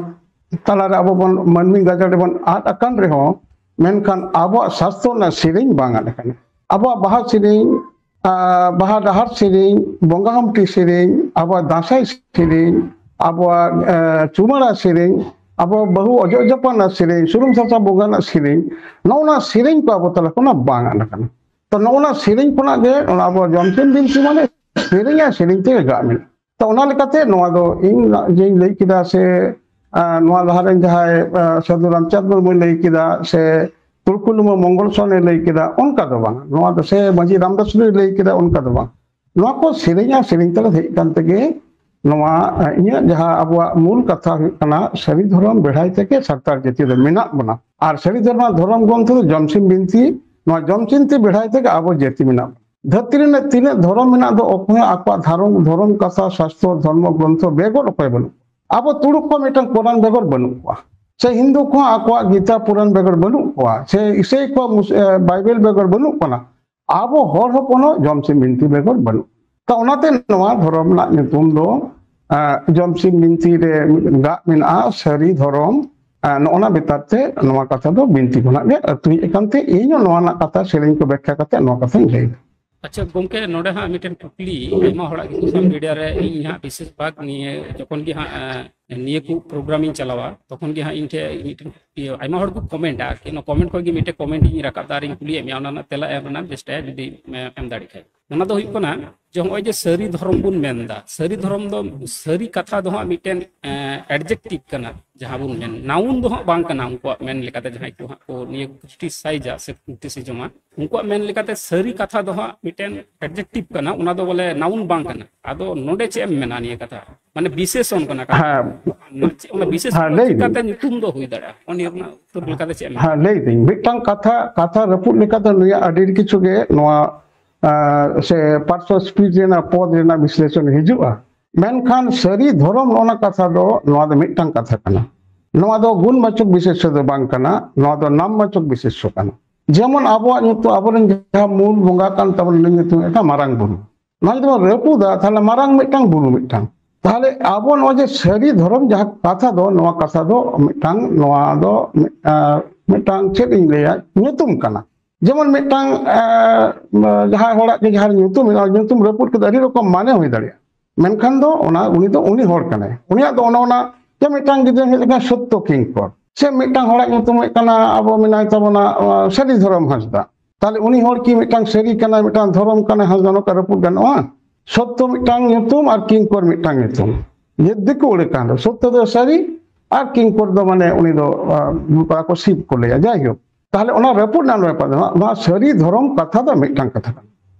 ᱛᱟᱞᱟᱨᱮ ᱟᱵᱚ ᱵᱚᱱ ᱢᱟᱹᱱᱢᱤ ᱜᱟᱡᱟᱲ ᱨᱮᱵᱚᱱ ᱟᱫ ᱟᱠᱟᱱ ᱨᱮᱦᱚᱸ, ᱢᱮᱱᱠᱷᱟᱱ ᱟᱵᱚᱣᱟᱜ ᱥᱟᱥᱛᱚ ᱨᱮᱱᱟᱜ ᱥᱮᱨᱮᱧ ᱵᱟᱝ ᱟᱫ ᱟᱠᱟᱱᱟ᱾ ᱟᱵᱚᱣᱟᱜ ᱵᱟᱦᱟ ᱥᱮᱨᱮᱧ, ᱟᱨ ᱵᱟᱦᱟ ᱰᱟᱦᱟᱨ ᱥᱮᱨᱮᱧ, ᱵᱚᱸᱜᱟ ᱦᱩᱢᱴᱤ ᱥᱮᱨᱮᱧ, ᱟᱵᱚᱣᱟᱜ ᱫᱟᱸᱥᱟᱭ ᱥᱮᱨᱮᱧ, ᱟᱵᱚᱣᱟᱜ ᱮ, ᱪᱩᱢᱟᱹᱲᱟ ᱥᱮᱨᱮᱧ, ᱟᱵᱚ ᱵᱟᱹᱦᱩ ᱚᱡᱚᱜ ᱡᱚᱯᱟᱜ ᱨᱮᱱᱟᱜ ᱥᱮᱨᱮᱧ, ᱥᱩᱱᱩᱢ ᱥᱟᱥᱟᱝ ᱵᱚᱸᱜᱟ ᱨᱮᱱᱟᱜ ᱥᱮᱨᱮᱧ, ᱱᱚᱜᱼᱚ ᱱᱚᱣᱟ ᱥᱮᱨᱮᱧ ᱠᱚ ᱟᱵᱚ ᱛᱟᱞᱟ ᱠᱷᱚᱱᱟᱜ ᱵᱟᱝ ᱟᱫ ᱟᱠᱟᱱᱟ᱾ ᱛᱚ ᱱᱚᱜᱼᱚ ᱱᱚᱣᱟ ᱥᱮᱨᱮᱧ ᱠᱷᱚᱱᱟᱜ ᱜᱮ ᱚᱱᱟ ᱟᱵᱚ ᱡᱚᱢᱥᱤᱢ ᱵᱤᱱᱛᱤ ᱢᱟᱱᱮ ᱥᱮᱨᱮᱧ ᱟᱨ ᱥᱮᱨᱮᱧ ᱛᱮᱜᱮ ᱜᱟᱜ ᱢᱮᱱᱟᱜᱼᱟ᱾ ᱛᱚ ᱚᱱᱟ ᱞᱮᱠᱟᱛᱮ ᱱᱚᱣᱟ ᱫᱚ ᱤᱧ ᱡᱮᱧ ᱞᱟᱹᱭ ᱠᱮᱫᱟ ᱥᱮ ᱟᱨ ᱱᱚᱣᱟ ᱞᱟᱦᱟᱨᱮᱱ ᱡᱟᱦᱟᱸᱭ ᱥᱟᱹᱫᱷᱩ ᱨᱟᱢᱪᱟᱸᱫᱽ ᱢᱩᱨᱢᱩᱭ ᱞᱟᱹᱭ ᱠᱮᱫᱟ ᱥᱮ ᱛᱩᱲᱠᱩᱞᱩᱢᱟ ᱢᱚᱝᱜᱚᱞ ᱥᱚᱨᱮᱱᱮ ᱞᱟᱹᱭ ᱠᱮᱫᱟ, ᱚᱱᱠᱟ ᱫᱚ ᱵᱟᱝ᱾ ᱱᱚᱣᱟ ᱫᱚ ᱥᱮ ᱢᱟᱹᱡᱷᱤ ᱨᱟᱢᱫᱟᱥ ᱴᱩᱰᱩᱭ ᱞᱟᱹᱭ ᱠᱮᱫᱟ, ᱚᱱᱠᱟ ᱫᱚ ᱵᱟᱝ᱾ ᱱᱚᱣᱟ ᱠᱚ ᱥᱮᱨᱮᱧᱟ, ᱥᱮᱨᱮᱧ ᱛᱟᱞᱟ ᱦᱮᱡ ᱠᱟᱱ ᱛᱮᱜᱮ ᱱᱚᱣᱟ ᱤᱧᱟᱹᱜ ᱡᱟᱦᱟᱸ ᱟᱵᱚᱣᱟᱜ ᱢᱩᱞ ᱠᱟᱛᱷᱟ ᱦᱩᱭᱩᱜ ᱠᱟᱱᱟ, ᱥᱟᱹᱨᱤ ᱫᱷᱚᱨᱚᱢ ᱵᱮᱲᱦᱟᱭ ᱛᱮᱜᱮ ᱥᱟᱱᱛᱟᱲ ᱡᱟᱹᱛᱤ ᱫᱚ ᱢᱮᱱᱟᱜ ᱵᱚᱱᱟ᱾ ᱟᱨ ᱥᱟᱹᱨᱤ ᱫᱷᱚᱨᱚᱢ ᱫᱷᱚᱨᱚᱢ ᱜᱨᱚᱱᱛᱷᱚ ᱫᱚ ᱡᱚᱢᱥᱤᱢ ᱵᱤᱱᱛᱤ, ᱱᱚᱣᱟ ᱡᱚᱢᱥᱤᱢ ᱵᱤᱱᱛᱤ ᱵᱮᱲᱦᱟᱭ ᱛᱮᱜᱮ ᱟᱵᱚ ᱡᱟᱹᱛᱤ ᱢᱮᱱᱟᱜ ᱵᱚᱱᱟ᱾ ᱫᱷᱟᱹᱨᱛᱤ ᱨᱮᱱᱟᱜ ᱛᱤᱱᱟᱹᱜ ᱫᱷᱚᱨᱚᱢ ᱢᱮᱱᱟᱜ ᱫᱚ, ᱚᱠᱚᱭ ᱦᱚᱸ ᱟᱠᱚᱣᱟᱜ ᱫᱷᱚᱨᱚᱢ, ᱫᱷᱚᱨᱚᱢ ᱠᱟᱛᱷᱟ, ᱥᱟᱥᱛᱚ, ᱫᱷᱚᱨᱢᱚ ᱜᱨᱚᱱᱛᱷᱚ ᱵᱮᱜᱚᱨ ᱚᱠᱚᱭ ᱵᱟᱹᱱᱩᱜ᱾ ᱟᱵᱚ ᱛᱩᱲᱩᱠ ᱠᱚᱣᱟᱜ ᱢᱤᱫᱴᱟᱝ ᱠᱚᱨᱟᱱ ᱵᱮᱜᱚᱨ ᱵᱟᱹᱱᱩᱜ ᱠᱚᱣᱟ, ᱥᱮ ᱦᱤᱱᱫᱩ ᱠᱚᱦᱚᱸ ᱟᱠᱚᱣᱟᱜ ᱜᱤᱛᱟ ᱯᱩᱨᱟᱱ ᱵᱮᱜᱚᱨ ᱵᱟᱹᱱᱩᱜ ᱠᱚᱣᱟ, ᱥᱮ ᱤᱥᱟᱹᱭ ᱠᱚᱣᱟᱜ ᱢᱩᱥ-, ᱮ, ᱵᱟᱭᱵᱮᱞ ᱵᱮᱜᱚᱨ ᱵᱟᱹᱱᱩᱜ ᱠᱚᱣᱟ᱾ ᱟᱵᱚ ᱦᱚᱲ ᱦᱚᱯᱚᱱ ᱦᱚᱸ ᱡᱚᱢᱥᱤᱢ ᱵᱤᱱᱛᱤ ᱵᱮᱜᱚᱨ ᱵᱟᱹᱱᱩᱜ᱾ ᱛᱚ ᱚᱱᱟᱛᱮ ᱱᱚᱣᱟ ᱫᱷᱚᱨᱚᱢ ᱨᱮᱱᱟᱜ ᱧᱩᱛᱩᱢ ᱫᱚ, ᱮ, ᱡᱚᱢᱥᱤᱢ ᱵᱤᱱᱛᱤ ᱨᱮ ᱜᱟᱜ ᱢᱮᱱᱟᱜᱼᱟ, ᱥᱟᱹᱨᱤ ᱫᱷᱚᱨᱚᱢ᱾ ᱮ, ᱱᱚᱜᱼᱚ ᱱᱟ ᱵᱮᱯᱟᱨ ᱛᱮ ᱱᱚᱣᱟ ᱠᱟᱛᱷᱟ ᱫᱚ ᱵᱤᱱᱛᱤ ᱠᱷᱚᱱᱟᱜ ᱜᱮ ᱟᱹᱛᱩᱭᱮᱫ ᱠᱟᱱᱛᱮ ᱤᱧ ᱦᱚᱸ ᱱᱚᱣᱟ ᱨᱮᱱᱟᱜ ᱠᱟᱛᱷᱟ ᱥᱮᱨᱮᱧ ᱠᱚ ᱵᱮᱠᱷᱟ ᱠᱟᱛᱮ ᱱᱚᱣᱟ ᱠᱟᱛᱷᱟᱧ ᱞᱟᱹᱭ ᱮᱫᱟ᱾ ᱟᱪᱪᱷᱟ ᱜᱚᱢᱠᱮ, ᱱᱚᱰᱮ ᱦᱟᱸᱜ ᱢᱤᱫᱴᱮᱱ ᱠᱩᱠᱞᱤ, ᱟᱭᱢᱟ ᱦᱚᱲᱟᱜ ᱜᱮ social media ᱨᱮ, ᱤᱧ ᱦᱟᱸᱜ ᱵᱤᱥᱮᱥ ᱵᱷᱟᱜᱽ ᱱᱤᱭᱟᱹ ᱡᱚᱠᱷᱚᱱ ᱜᱮ ᱦᱟᱸᱜ, ᱮ, ᱱᱤᱭᱟᱹ ᱠᱚ program ᱤᱧ ᱪᱟᱞᱟᱣᱟ, ᱛᱚᱠᱷᱚᱱ ᱜᱮ ᱦᱟᱸᱜ ᱤᱧ ᱴᱷᱮᱱ ᱢᱤᱫᱴᱮᱱ, ᱤᱭᱟᱹ, ᱟᱭᱢᱟ ᱦᱚᱲ ᱠᱚ comment ᱟ, ᱟᱨᱠᱤ ᱚᱱᱟ comment ᱠᱷᱚᱱ ᱜᱮ ᱢᱤᱫᱴᱮᱱ comment ᱤᱧ ᱨᱟᱠᱟᱵ ᱫᱟ ᱟᱨᱤᱧ ᱠᱩᱞᱤᱭᱮᱫ ᱢᱮᱭᱟ, ᱚᱱᱟ ᱨᱮᱱᱟᱜ ᱛᱮᱞᱟ ᱮᱢ ᱨᱮᱱᱟᱜ ᱪᱮᱥᱴᱟᱭᱟ ᱡᱩᱫᱤ, ᱮ, ᱮᱢ ᱫᱟᱲᱮ ᱠᱷᱟᱡ᱾ ᱚᱱᱟ ᱫᱚ ᱦᱩᱭᱩᱜ ᱠᱟᱱᱟ ᱡᱮ ᱱᱚᱜᱼᱚᱭ ᱡᱮ ᱥᱟᱹᱨᱤ ᱫᱷᱚᱨᱚᱢ ᱵᱚᱱ ᱢᱮᱱᱫᱟ, ᱥᱟᱹᱨᱤ ᱫᱷᱚᱨᱚᱢ ᱫᱚ, ᱥᱟᱹᱨᱤ ᱠᱟᱛᱷᱟ ᱫᱚ ᱦᱟᱸᱜ ᱢᱤᱫᱴᱮᱱ, ᱮ, adjective ᱠᱟᱱᱟ, ᱡᱟᱦᱟᱸ ᱵᱚᱱ ᱢᱮᱱ, noun ᱫᱚ ᱦᱟᱸᱜ ᱵᱟᱝ ᱠᱟᱱᱟ᱾ ᱩᱱᱠᱩᱣᱟᱜ ᱢᱮᱱ ᱞᱮᱠᱟᱛᱮ ᱡᱟᱦᱟᱸᱭ ᱠᱚ ᱦᱟᱸᱜ ᱠᱚ ᱱᱤᱭᱟᱹ ᱠᱚ criticize ᱟ ᱥᱮ ᱠᱚ criticism ᱟ, ᱩᱱᱠᱩᱣᱟᱜ ᱢᱮᱱ ᱞᱮᱠᱟᱛᱮ ᱥᱟᱹᱨᱤ ᱠᱟᱛᱷᱟ ᱫᱚ ᱦᱟᱸᱜ ᱢᱤᱫᱴᱮᱱ adjective ᱠᱟᱱᱟ, ᱚᱱᱟ ᱫᱚ ᱵᱚᱞᱮ noun ᱵᱟᱝ ᱠᱟᱱᱟ᱾ ᱟᱫᱚ ᱱᱚᱰᱮ ᱪᱮᱫ ᱮᱢ ᱢᱮᱱᱟ ᱱᱤᱭᱟᱹ ᱠᱟᱛᱷᱟ? ᱢᱟᱱᱮ ᱵᱤᱥᱮᱥᱚᱱ ᱠᱟᱱᱟ ᱠᱟᱛᱷᱟ᱾ ᱦᱮᱸ᱾ ᱚᱱᱟ ᱪᱮᱫ, ᱚᱱᱟ ᱵᱤᱥᱮᱥᱚᱱ ᱦᱮᱸ, ᱞᱟᱹᱭ ᱵᱤᱱ᱾ ᱪᱤᱠᱟᱛᱮ ᱧᱩᱛᱩᱢ ᱫᱚ ᱦᱩᱭ ᱫᱟᱲᱮᱭᱟᱜᱼᱟ? ᱚᱱᱟ ᱨᱮᱱᱟᱜ ᱩᱛᱛᱚᱨ ᱞᱮᱠᱟᱛᱮ ᱪᱮᱫ ᱮᱢ ᱢᱮᱱᱟ? ᱦᱮᱸ, ᱞᱟᱹᱭ ᱫᱟᱹᱧ, ᱢᱤᱫᱴᱟᱝ ᱠᱟᱛᱷᱟ, ᱠᱟᱛᱷᱟ ᱨᱟᱹᱯᱩᱫ ᱞᱮᱠᱟ ᱫᱚ ᱱᱩᱭᱟᱜ ᱟᱹᱰᱤ ᱠᱤᱪᱷᱩ ᱜᱮ ᱱᱚᱣᱟ, ᱟᱸ, ᱥᱮ parts of speech ᱨᱮᱱᱟᱜ ᱯᱚᱫ ᱨᱮᱱᱟᱜ ᱵᱤᱥᱞᱮᱥᱚᱱ ᱦᱤᱡᱩᱜᱼᱟ᱾ ᱢᱮᱱᱠᱷᱟᱱ ᱥᱟᱹᱨᱤ ᱫᱷᱚᱨᱚᱢ ᱱᱚᱜᱼᱚ ᱱᱟ ᱠᱟᱛᱷᱟ ᱫᱚ, ᱱᱚᱣᱟ ᱫᱚ ᱢᱤᱫᱴᱟᱝ ᱠᱟᱛᱷᱟ ᱠᱟᱱᱟ᱾ ᱱᱚᱣᱟ ᱫᱚ ᱜᱩᱱᱵᱟᱪᱚᱠ ᱵᱤᱥᱮᱥᱚ ᱫᱚ ᱵᱟᱝ ᱠᱟᱱᱟ, ᱱᱚᱣᱟ ᱫᱚ ᱱᱟᱢᱵᱟᱪᱚᱠ ᱵᱤᱥᱮᱥᱚ ᱠᱟᱱᱟ᱾ ᱡᱮᱢᱚᱱ ᱟᱵᱚᱣᱟᱜ ᱧᱩᱛᱩᱢ, ᱟᱵᱚᱨᱮᱱ ᱡᱟᱦᱟᱸ ᱢᱩᱞ ᱵᱚᱸᱜᱟ ᱠᱟᱱ ᱛᱟᱵᱚᱱ, ᱩᱱᱤ ᱧᱩᱛᱩᱢ ᱢᱤᱫᱴᱟᱝ ᱢᱟᱨᱟᱝ ᱵᱩᱨᱩ, ᱱᱚᱣᱟ ᱡᱩᱫᱤ ᱵᱚᱱ ᱨᱟᱹᱯᱩᱫᱟ, ᱛᱟᱦᱞᱮ ᱢᱟᱨᱟᱝ ᱢᱤᱫᱴᱟᱝ ᱵᱩᱨᱩ ᱢᱤᱫᱴᱟᱝ᱾ ᱛᱟᱦᱞᱮ ᱟᱵᱚ ᱱᱚᱣᱟ ᱡᱮ ᱥᱟᱹᱨᱤ ᱫᱷᱚᱨᱚᱢ ᱡᱟᱦᱟᱸ ᱠᱟᱛᱷᱟ ᱫᱚ, ᱱᱚᱣᱟ ᱠᱟᱛᱷᱟ ᱫᱚ ᱢᱤᱫᱴᱟᱝ, ᱱᱚᱣᱟ ᱫᱚ ᱢᱤᱫ-, ᱟᱸ, ᱢᱤᱫᱴᱟᱝ ᱪᱮᱫ ᱤᱧ ᱞᱟᱹᱭᱟ, ᱧᱩᱛᱩᱢ ᱠᱟᱱᱟ᱾ ᱡᱮᱢᱚᱱ ᱢᱤᱫᱴᱟᱝ, ᱟᱸ, ᱡᱟᱦᱟᱸᱭ ᱦᱚᱲᱟᱜ ᱜᱮ ᱡᱟᱦᱟᱸ ᱧᱩᱛᱩᱢ ᱢᱮᱱᱟᱜᱼᱟ, ᱧᱩᱛᱩᱢ ᱨᱟᱹᱯᱩᱫ ᱠᱟᱛᱮ ᱟᱹᱰᱤ ᱨᱚᱠᱚᱢ ᱢᱟᱱᱮ ᱦᱩᱭ ᱫᱟᱲᱮᱭᱟᱜᱼᱟ, ᱢᱮᱱᱠᱷᱟᱱ ᱫᱚ ᱚᱱᱟ, ᱩᱱᱤ ᱫᱚ ᱩᱱᱤ ᱦᱚᱲ ᱠᱟᱱᱟᱭ᱾ ᱩᱱᱤᱭᱟᱜ ᱫᱚ ᱚᱱᱟ, ᱚᱱᱟ ᱡᱮ ᱢᱤᱫᱴᱟᱝ ᱜᱤᱫᱽᱨᱟᱹ ᱦᱩᱭᱩᱜ ᱠᱟᱱᱟ ᱥᱚᱛᱛᱚ ᱠᱤᱝᱠᱚᱨ, ᱥᱮ ᱢᱤᱫᱴᱟᱝ ᱦᱚᱲᱟᱜ ᱧᱩᱛᱩᱢ ᱦᱩᱭᱩᱜ ᱠᱟᱱᱟ, ᱟᱵᱚ ᱢᱮᱱᱟᱭ ᱛᱟᱵᱚᱱᱟ, ᱟᱸ, ᱥᱟᱹᱨᱤ ᱫᱷᱚᱨᱚᱢ ᱦᱟᱸᱥᱫᱟ᱾ ᱛᱟᱦᱞᱮ ᱩᱱᱤ ᱦᱚᱲ ᱠᱤ ᱢᱤᱫᱴᱟᱝ ᱥᱟᱹᱨᱤ ᱠᱟᱱᱟᱭ, ᱢᱤᱫᱴᱟᱝ ᱫᱷᱚᱨᱚᱢ ᱠᱟᱱᱟᱭ, ᱦᱟᱸᱥᱫᱟ ᱱᱚᱝᱠᱟ ᱨᱟᱹᱯᱩᱫ ᱜᱟᱱᱚᱜᱼᱟ? ᱥᱚᱛᱛᱚ ᱢᱤᱫᱴᱟᱝ ᱧᱩᱛᱩᱢ ᱟᱨ ᱠᱤᱝᱠᱚᱨ ᱢᱤᱫᱴᱟᱝ ᱧᱩᱛᱩᱢ᱾ ᱡᱮ ᱫᱤᱠᱩ ᱟᱹᱲᱟᱹ ᱠᱟᱱ ᱨᱮ, ᱥᱚᱛᱛᱚ ᱫᱚ ᱥᱟᱹᱨᱤ ᱟᱨ ᱠᱤᱝᱠᱚᱨ ᱫᱚ ᱢᱟᱱᱮ ᱩᱱᱤ ᱫᱚ, ᱟᱸ, ᱚᱠᱟ ᱠᱚ ᱥᱤᱵ ᱠᱚ ᱞᱟᱹᱭᱟ, ᱡᱟᱭᱦᱳᱠ᱾ ᱛᱟᱦᱞᱮ ᱚᱱᱟ ᱨᱟᱹᱯᱩᱫ ᱨᱮᱱᱟᱜ ᱵᱮᱯᱟᱨ ᱫᱚ, ᱱᱚᱣᱟ ᱥᱟᱹᱨᱤ ᱫᱷᱚᱨᱚᱢ ᱠᱟᱛᱷᱟ ᱫᱚ ᱢᱤᱫᱴᱟᱝ ᱠᱟᱛᱷᱟ ᱠᱟᱱᱟ᱾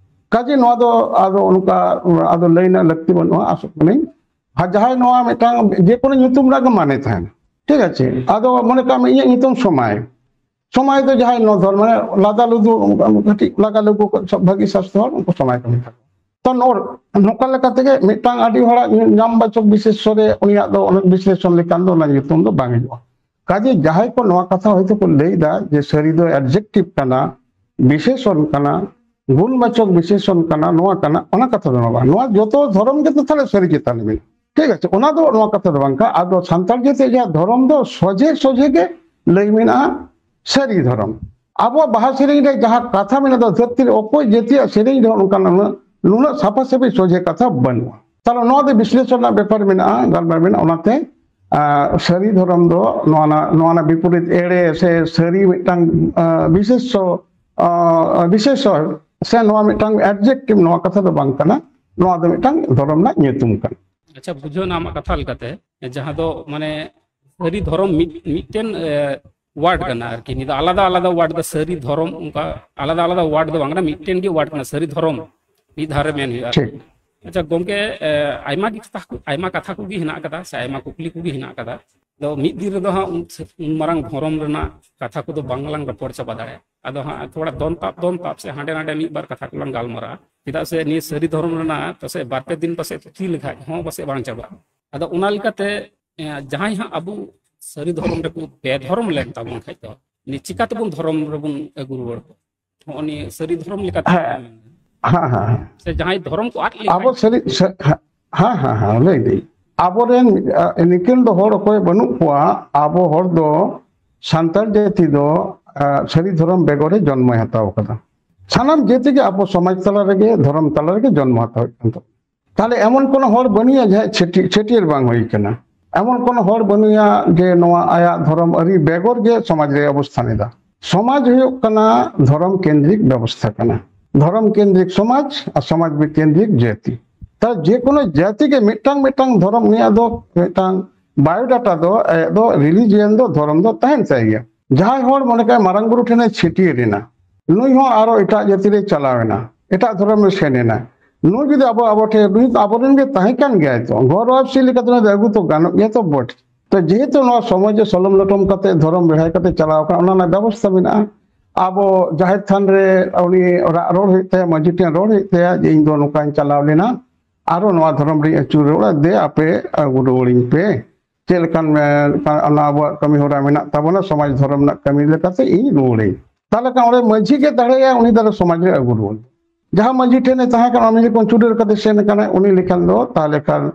ᱠᱟᱡᱮ ᱱᱚᱣᱟ ᱫᱚ ᱟᱫᱚ ᱚᱱᱠᱟ, ᱟᱫᱚ ᱞᱟᱹᱭ ᱨᱮᱱᱟᱜ ᱞᱟᱹᱠᱛᱤ ᱵᱟᱹᱱᱩᱜᱼᱟ, ᱟᱥᱚᱜ ᱠᱟᱹᱱᱟᱹᱧ᱾ ᱟᱨ ᱡᱟᱦᱟᱸᱭ ᱱᱚᱣᱟ ᱢᱤᱫᱴᱟᱝ ᱡᱮᱠᱳᱱᱳ ᱧᱩᱛᱩᱢ ᱨᱮᱱᱟᱜ ᱜᱮ ᱢᱟᱱᱮ ᱛᱟᱦᱮᱱᱟ, ᱴᱷᱤᱠ ᱟᱪᱷᱮ? ᱟᱫᱚ ᱢᱚᱱᱮ ᱠᱟᱜ ᱢᱮ ᱤᱧᱟᱹᱜ ᱧᱩᱛᱩᱢ ᱥᱚᱢᱟᱭ, ᱥᱚᱢᱟᱭ ᱫᱚ ᱡᱟᱦᱟᱸᱭ ᱱᱚᱣᱟ ᱫᱷᱚᱨᱢᱚ, ᱢᱟᱱᱮ ᱞᱟᱫᱟ ᱞᱩᱫᱩ, ᱠᱟᱹᱴᱤᱡ ᱞᱟᱜᱟ ᱞᱩᱜᱩ ᱠᱚ ᱥᱚᱵ ᱵᱷᱟᱹᱜᱤ ᱥᱟᱥᱛᱚ ᱦᱚᱲ, ᱩᱱᱠᱩ ᱥᱚᱢᱟᱭ ᱠᱚ ᱢᱮᱛᱟ ᱠᱚᱣᱟ᱾ ᱛᱚ ᱱᱚ-, ᱱᱚᱝᱠᱟ ᱞᱮᱠᱟ ᱛᱮᱜᱮ ᱢᱤᱫᱴᱟᱝ ᱟᱹᱰᱤ ᱦᱚᱲᱟᱜ ᱧᱟᱢ ᱵᱟᱪᱚᱠ ᱵᱤᱥᱮᱥᱥᱚ ᱨᱮ ᱩᱱᱤᱭᱟᱜ ᱫᱚ ᱚᱱᱮᱠ ᱵᱤᱥᱞᱮᱥᱚᱱ ᱞᱮᱠᱷᱟᱱ ᱫᱚ ᱚᱱᱟ ᱧᱩᱛᱩᱢ ᱫᱚ ᱵᱟᱝ ᱦᱤᱡᱩᱜᱼᱟ᱾ ᱠᱟᱡᱮ ᱡᱟᱦᱟᱸᱭ ᱠᱚ ᱱᱚᱣᱟ ᱠᱟᱛᱷᱟ ᱦᱚᱭᱛᱳ ᱠᱚ ᱞᱟᱹᱭ ᱮᱫᱟ ᱡᱮ ᱥᱟᱹᱨᱤ ᱫᱚ adjective ᱠᱟᱱᱟ, ᱵᱤᱥᱮᱥᱚᱱ ᱠᱟᱱᱟ, ᱜᱩᱱᱵᱟᱪᱚᱠ ᱵᱤᱥᱮᱥᱚᱱ ᱠᱟᱱᱟ, ᱱᱚᱣᱟ ᱠᱟᱱᱟ, ᱚᱱᱟ ᱠᱟᱛᱷᱟ ᱫᱚ ᱱᱚᱣᱟ ᱵᱟᱝ᱾ ᱱᱚᱣᱟ ᱡᱚᱛᱚ ᱫᱷᱚᱨᱚᱢ ᱜᱮ ᱛᱚ ᱛᱟᱦᱞᱮ ᱥᱟᱹᱨᱤ ᱪᱮᱛᱟᱱ ᱨᱮ ᱢᱮᱱᱟᱜᱼᱟ, ᱴᱷᱤᱠ ᱟᱪᱷᱮ? ᱚᱱᱟ ᱫᱚ ᱱᱚᱣᱟ ᱠᱟᱛᱷᱟ ᱫᱚ ᱵᱟᱝ ᱠᱟᱱᱟ᱾ ᱟᱫᱚ ᱥᱟᱱᱛᱟᱲ ᱡᱟᱹᱛᱤ ᱡᱟᱦᱟᱸ ᱫᱷᱚᱨᱚᱢ ᱫᱚ ᱥᱚᱡᱷᱮ ᱥᱚᱡᱷᱮ ᱜᱮ ᱞᱟᱹᱭ ᱢᱮᱱᱟᱜᱼᱟ ᱥᱟᱹᱨᱤ ᱫᱷᱚᱨᱚᱢ᱾ ᱟᱵᱚᱣᱟᱜ ᱵᱟᱦᱟ ᱥᱮᱨᱮᱧ ᱨᱮ ᱡᱟᱦᱟᱸ ᱠᱟᱛᱷᱟ ᱢᱮᱱᱟᱜ ᱫᱚ, ᱫᱷᱟᱹᱨᱛᱤ ᱨᱮ ᱚᱠᱚᱭ ᱡᱟᱹᱛᱤᱭᱟᱜ ᱥᱮᱨᱮᱧ ᱨᱮᱦᱚᱸ ᱱᱚᱝᱠᱟᱱ ᱩᱱᱟᱹᱜ, ᱱᱩᱱᱟᱹᱜ ᱥᱟᱯᱷᱟ ᱥᱟᱹᱯᱷᱤ ᱥᱚᱡᱷᱮ ᱠᱟᱛᱷᱟ ᱵᱟᱹᱱᱩᱜᱼᱟ᱾ ᱛᱟᱦᱞᱮ ᱱᱚᱣᱟ ᱫᱚ ᱵᱤᱥᱞᱮᱥᱚᱱ ᱨᱮᱱᱟᱜ ᱵᱮᱯᱟᱨ ᱢᱮᱱᱟᱜᱼᱟ, ᱜᱟᱞᱢᱟᱨᱟᱣ ᱢᱮᱱᱟᱜᱼᱟ᱾ ᱚᱱᱟᱛᱮ, ᱟᱸ, ᱥᱟᱹᱨᱤ ᱫᱷᱚᱨᱚᱢ ᱫᱚ ᱱᱚᱣᱟ ᱨᱮᱱᱟᱜ, ᱱᱚᱣᱟ ᱨᱮᱱᱟᱜ ᱵᱤᱯᱚᱨᱤᱛ ᱮᱲᱮ ᱥᱮ ᱥᱟᱹᱨᱤ ᱢᱤᱫᱴᱟᱝ, ᱟᱸ, ᱵᱤᱥᱮᱥᱥᱚ, ᱟᱸ, ᱵᱤᱥᱮᱥᱥᱚ ᱥᱮ ᱱᱚᱣᱟ ᱢᱤᱫᱴᱟᱝ adjective, ᱱᱚᱣᱟ ᱠᱟᱛᱷᱟ ᱫᱚ ᱵᱟᱝ ᱠᱟᱱᱟ᱾ ᱱᱚᱣᱟ ᱫᱚ ᱢᱤᱫᱴᱟᱝ ᱫᱷᱚᱨᱚᱢ ᱨᱮᱱᱟᱜ ᱧᱩᱛᱩᱢ ᱠᱟᱱᱟ᱾ ᱟᱪᱪᱷᱟ, ᱵᱩᱡᱷᱟᱹᱣ ᱮᱱᱟ ᱟᱢᱟᱜ ᱠᱟᱛᱷᱟ ᱞᱮᱠᱟᱛᱮ, ᱡᱟᱦᱟᱸ ᱫᱚ ᱢᱟᱱᱮ ᱥᱟᱹᱨᱤ ᱫᱷᱚᱨᱚᱢ ᱢᱤᱫ, ᱢᱤᱫᱴᱮᱱ, ᱮ, word ᱠᱟᱱᱟ ᱟᱨᱠᱤ᱾ ᱱᱤᱭᱟᱹ ᱫᱚ ᱟᱞᱟᱫᱟ ᱟᱞᱟᱫᱟ word ᱫᱚ, ᱥᱟᱹᱨᱤ ᱫᱷᱚᱨᱚᱢ, ᱚᱱᱠᱟ ᱟᱞᱟᱫᱟ ᱟᱞᱟᱫᱟ word ᱫᱚ ᱵᱟᱝ ᱠᱟᱱᱟ, ᱢᱤᱫᱴᱮᱱ ᱜᱮ word ᱠᱟᱱᱟ, ᱥᱟᱹᱨᱤ ᱫᱷᱚᱨᱚᱢ ᱢᱤᱫ ᱫᱷᱟᱣ ᱨᱮ ᱢᱮᱱ ᱦᱩᱭᱩᱜᱼᱟ᱾ ᱴᱷᱤᱠ᱾ ᱟᱪᱪᱷᱟ ᱜᱚᱢᱠᱮ, ᱮ, ᱟᱭᱢᱟ ᱜᱮ ᱠᱟᱛᱷᱟ ᱠᱚ, ᱟᱭᱢᱟ ᱠᱟᱛᱷᱟ ᱠᱚᱜᱮ ᱦᱮᱱᱟᱜ ᱟᱠᱟᱫᱟ ᱥᱮ ᱟᱭᱢᱟ ᱠᱩᱠᱞᱤ ᱠᱚᱜᱮ ᱦᱮᱱᱟᱜ ᱟᱠᱟᱫᱟ᱾ ᱟᱫᱚ ᱢᱤᱫ ᱫᱤᱱ ᱨᱮᱫᱚ ᱦᱟᱸᱜ ᱩᱱ, ᱩᱱ ᱢᱟᱨᱟᱝ ᱫᱷᱚᱨᱚᱢ ᱨᱮᱱᱟᱜ ᱠᱟᱛᱷᱟ ᱠᱚᱫᱚ ᱵᱟᱝ ᱞᱟᱝ ᱨᱚᱯᱚᱲ ᱪᱟᱵᱟ ᱫᱟᱲᱮᱭᱟᱜᱼᱟ᱾ ᱟᱫᱚ ᱦᱟᱸᱜ ᱛᱷᱚᱲᱟ ᱫᱚᱱ ᱛᱟᱵ ᱫᱚᱱ ᱛᱟᱵ ᱥᱮ ᱦᱟᱸᱰᱮ ᱱᱟᱰᱮ ᱢᱤᱫ ᱵᱟᱨ ᱠᱟᱛᱷᱟ ᱠᱚᱞᱟᱝ ᱜᱟᱞᱢᱟᱨᱟᱜᱼᱟ, ᱪᱮᱫᱟᱜ ᱥᱮ ᱱᱤᱭᱟᱹ ᱥᱟᱹᱨᱤ ᱫᱷᱚᱨᱚᱢ ᱨᱮᱱᱟᱜ ᱯᱟᱥᱮᱡ ᱵᱟᱨ ᱯᱮ ᱫᱤᱱ ᱯᱟᱥᱮᱡ ᱛᱷᱩᱛᱤ ᱞᱮᱠᱷᱟᱡ ᱦᱚᱸ ᱯᱟᱥᱮᱡ ᱵᱟᱝ ᱪᱟᱵᱟᱜᱼᱟ᱾ ᱟᱫᱚ ᱚᱱᱟ ᱞᱮᱠᱟᱛᱮ, ᱮ, ᱡᱟᱦᱟᱸᱭ ᱦᱟᱸᱜ ᱟᱵᱚ ᱥᱟᱹᱨᱤ ᱫᱷᱚᱨᱚᱢ ᱨᱮᱠᱚ ᱵᱮᱫᱷᱚᱨᱚᱢ ᱞᱮᱱ ᱛᱟᱵᱚᱱ ᱠᱷᱟᱡ ᱫᱚ, ᱱᱤᱭᱟᱹ ᱪᱤᱠᱟᱹ ᱛᱮᱵᱚᱱ ᱫᱷᱚᱨᱚᱢ ᱨᱮᱵᱚᱱ ᱟᱹᱜᱩ ᱨᱩᱣᱟᱹᱲ ᱠᱚᱣᱟ? ᱦᱚᱸᱜᱼᱚ ᱱᱤᱭᱟᱹ ᱥᱟᱹᱨᱤ ᱫᱷᱚᱨᱚᱢ ᱞᱮᱠᱟᱛᱮ ᱦᱮᱸ᱾ ᱦᱮᱸ ᱦᱮᱸ ᱦᱮᱸ᱾ ᱥᱮ ᱡᱟᱦᱟᱸᱭ ᱫᱷᱚᱨᱚᱢ ᱠᱚ ᱟᱫ ᱟᱵᱚ ᱞᱮᱠᱷᱟᱱ ᱥᱟᱹᱨᱤ ᱥᱟ- ᱦᱮᱸ ᱦᱮᱸ ᱦᱮᱸ ᱞᱟᱹᱭ ᱫᱟᱹᱧ, ᱟᱵᱚᱨᱮᱱ ᱟ, ᱱᱤᱠᱟᱹᱱ ᱫᱚ ᱦᱚᱲ ᱚᱠᱚᱭ ᱵᱟᱹᱱᱩᱜ ᱠᱚᱣᱟ᱾ ᱟᱵᱚ ᱦᱚᱲ ᱫᱚ ᱥᱟᱱᱛᱟᱲ ᱡᱟᱹᱛᱤ ᱫᱚ ᱟ, ᱥᱟᱹᱨᱤ ᱫᱷᱚᱨᱚᱢ ᱵᱮᱜᱚᱨᱮ ᱡᱚᱱᱢᱚᱭ ᱦᱟᱛᱟᱣ ᱠᱟᱫᱟ᱾ ᱥᱟᱱᱟᱢ ᱡᱟᱹᱛᱤ ᱜᱮ ᱟᱵᱚ ᱥᱚᱢᱟᱡᱽ ᱛᱟᱞᱟ ᱨᱮᱜᱮ, ᱫᱷᱚᱨᱚᱢ ᱛᱟᱞᱟ ᱨᱮᱜᱮ ᱡᱚᱱᱢᱚ ᱦᱟᱛᱟᱣ ᱦᱩᱭᱩᱜ ᱠᱟᱱ ᱛᱟᱵᱚᱱᱟ᱾ ᱛᱟᱦᱞᱮ ᱮᱢᱚᱱ ᱠᱳᱱᱳ ᱦᱚᱲ ᱵᱟᱹᱱᱩᱭᱟ ᱡᱟᱦᱟᱸᱭ ᱪᱷᱟᱹᱴᱭᱟᱹ- ᱪᱷᱟᱹᱴᱭᱟᱹᱨ ᱵᱟᱝ ᱦᱩᱭ ᱠᱟᱱᱟ᱾ ᱮᱢᱚᱱ ᱠᱳᱱᱳ ᱦᱚᱲ ᱵᱟᱹᱱᱩᱭᱟ ᱡᱮ ᱱᱚᱣᱟ ᱟᱭᱟᱜ ᱫᱷᱚᱨᱚᱢ ᱟᱹᱨᱤ ᱵᱮᱜᱚᱨ ᱜᱮ ᱥᱚᱢᱟᱡᱽ ᱨᱮ ᱚᱵᱚᱥᱛᱷᱟᱱ ᱮᱫᱟ᱾ ᱥᱚᱢᱟᱡᱽ ᱦᱩᱭᱩᱜ ᱠᱟᱱᱟ ᱫᱷᱚᱨᱚᱢ ᱠᱮᱱᱫᱨᱤᱠ ᱵᱮᱵᱚᱥᱛᱷᱟ ᱠᱟᱱᱟ, ᱫᱷᱚᱨᱚᱢ ᱠᱮᱱᱫᱨᱤᱠ ᱥᱚᱢᱟᱡᱽ ᱟᱨ ᱥᱚᱢᱟᱡᱽ ᱠᱮᱱᱫᱨᱤᱠ ᱡᱟᱹᱛᱤ᱾ ᱛᱟᱦᱞᱮ ᱡᱮ ᱠᱳᱱᱳ ᱡᱟᱹᱛᱤ ᱜᱮ ᱢᱤᱫᱴᱟᱝ ᱢᱤᱫᱴᱟᱝ ᱫᱷᱚᱨᱚᱢ ᱩᱱᱤᱭᱟᱜ ᱫᱚ ᱢᱤᱫᱴᱟᱝ ᱵᱟᱭᱳᱰᱟᱴᱟ ᱫᱚ ᱟᱭᱟᱜ ᱫᱚ ᱨᱤᱞᱤᱡᱤᱭᱚᱱ ᱫᱚ ᱫᱷᱚᱨᱚᱢ ᱫᱚ ᱛᱟᱦᱮᱱ ᱛᱟᱭ ᱜᱮᱭᱟ᱾ ᱡᱟᱦᱟᱸᱭ ᱦᱚᱲ ᱢᱚᱱᱮ ᱠᱟᱜ ᱢᱟᱨᱟᱝ ᱵᱩᱨᱩ ᱴᱷᱮᱱᱮ ᱪᱷᱟᱹᱴᱭᱟᱹᱨ ᱮᱱᱟ, ᱱᱩᱭ ᱦᱚᱸ ᱟᱨᱚ ᱮᱴᱟᱜ ᱡᱟᱹᱛᱤ ᱨᱮ ᱪᱟᱞᱟᱣ ᱮᱱᱟ, ᱮᱴᱟᱜ ᱫᱷᱚᱨᱚᱢ ᱨᱮ ᱥᱮᱱ ᱮᱱᱟ᱾ ᱱᱩᱭ ᱡᱩᱫᱤ ᱟᱵᱚ ᱟᱵᱚ ᱴᱷᱮᱱ ᱱᱩᱭ ᱟᱵᱚᱨᱮᱱ ᱜᱮ ᱛᱟᱦᱮᱸ ᱠᱟᱱ ᱜᱮᱭᱟᱭ ᱛᱚ, ᱜᱷᱚᱨᱣᱟᱥᱤ ᱞᱮᱠᱟᱛᱮ ᱱᱩᱭ ᱫᱚ ᱟᱹᱜᱩ ᱛᱚ ᱜᱟᱱᱚᱜ ᱜᱮᱭᱟ ᱛᱚ ᱵᱚᱴ᱾ ᱛᱚ ᱡᱮᱦᱮᱛᱩ ᱱᱚᱣᱟ ᱥᱚᱢᱟᱡᱽ ᱨᱮ ᱥᱚᱞᱚᱢ ᱞᱚᱴᱚᱢ ᱠᱟᱛᱮ ᱫᱷᱚᱨᱚᱢ ᱵᱮᱲᱦᱟᱭ ᱠᱟᱛᱮ ᱪᱟᱞᱟᱣ ᱟᱠᱟᱱᱟ, ᱚᱱᱟ ᱨᱮᱱᱟᱜ ᱵᱮᱵᱚᱥᱛᱷᱟ ᱢᱮᱱᱟᱜᱼᱟ᱾ ᱟᱵᱚ ᱡᱟᱦᱮᱨ ᱛᱷᱟᱱ ᱨᱮ ᱩᱱᱤ ᱨᱟᱜ ᱨᱚᱲ ᱦᱩᱭᱩᱜ ᱛᱟᱭᱟ, ᱢᱟᱹᱡᱷᱤ ᱴᱷᱮᱱ ᱨᱚᱲ ᱦᱩᱭᱩᱜ ᱛᱟᱭᱟ ᱡᱮ ᱤᱧ ᱫᱚ ᱱᱚᱝᱠᱟᱧ ᱪᱟᱞᱟᱣ ᱞᱮᱱᱟ, ᱟᱨᱚ ᱱᱚᱣᱟ ᱫᱷᱚᱨᱚᱢ ᱨᱤᱧ ᱟᱹᱪᱩᱨ ᱨᱩᱣᱟᱹᱲᱟ, ᱫᱮ ᱟᱯᱮ ᱟᱹᱜᱩ ᱨᱩᱣᱟᱹᱲᱤᱧ ᱯᱮ᱾ ᱪᱮᱫ ᱞᱮᱠᱟᱱ ᱮ, ᱚᱱᱟ ᱟᱵᱚᱣᱟᱜ ᱠᱟᱹᱢᱤ ᱦᱚᱨᱟ ᱢᱮᱱᱟᱜ ᱛᱟᱵᱚᱱᱟ ᱥᱚᱢᱟᱡᱽ ᱫᱷᱚᱨᱚᱢ ᱨᱮᱱᱟᱜ ᱠᱟᱹᱢᱤ ᱞᱮᱠᱟᱛᱮ ᱤᱧ ᱨᱩᱣᱟᱹᱲᱟᱹᱧ᱾ ᱛᱟᱦᱞᱮ ᱠᱷᱟᱱ ᱚᱸᱰᱮ ᱢᱟᱹᱡᱷᱤ ᱜᱮ ᱫᱟᱲᱮᱭᱟᱜᱼᱟ ᱩᱱᱤ ᱫᱚ ᱥᱚᱢᱟᱡᱽ ᱨᱮ ᱟᱹᱜᱩ ᱨᱩᱣᱟᱹᱲ᱾ ᱡᱟᱦᱟᱸ ᱢᱟᱹᱡᱷᱤ ᱴᱷᱮᱱᱮ ᱛᱟᱦᱮᱸ ᱠᱟᱱᱟ, ᱩᱱᱤ ᱡᱚᱠᱷᱚᱱ ᱪᱩᱰᱟᱹᱨ ᱠᱟᱛᱮ ᱥᱮᱱ ᱠᱟᱱᱟᱭ, ᱩᱱᱤ ᱞᱮᱠᱷᱟᱱ ᱫᱚ ᱛᱟᱦᱞᱮ ᱠᱷᱟᱱ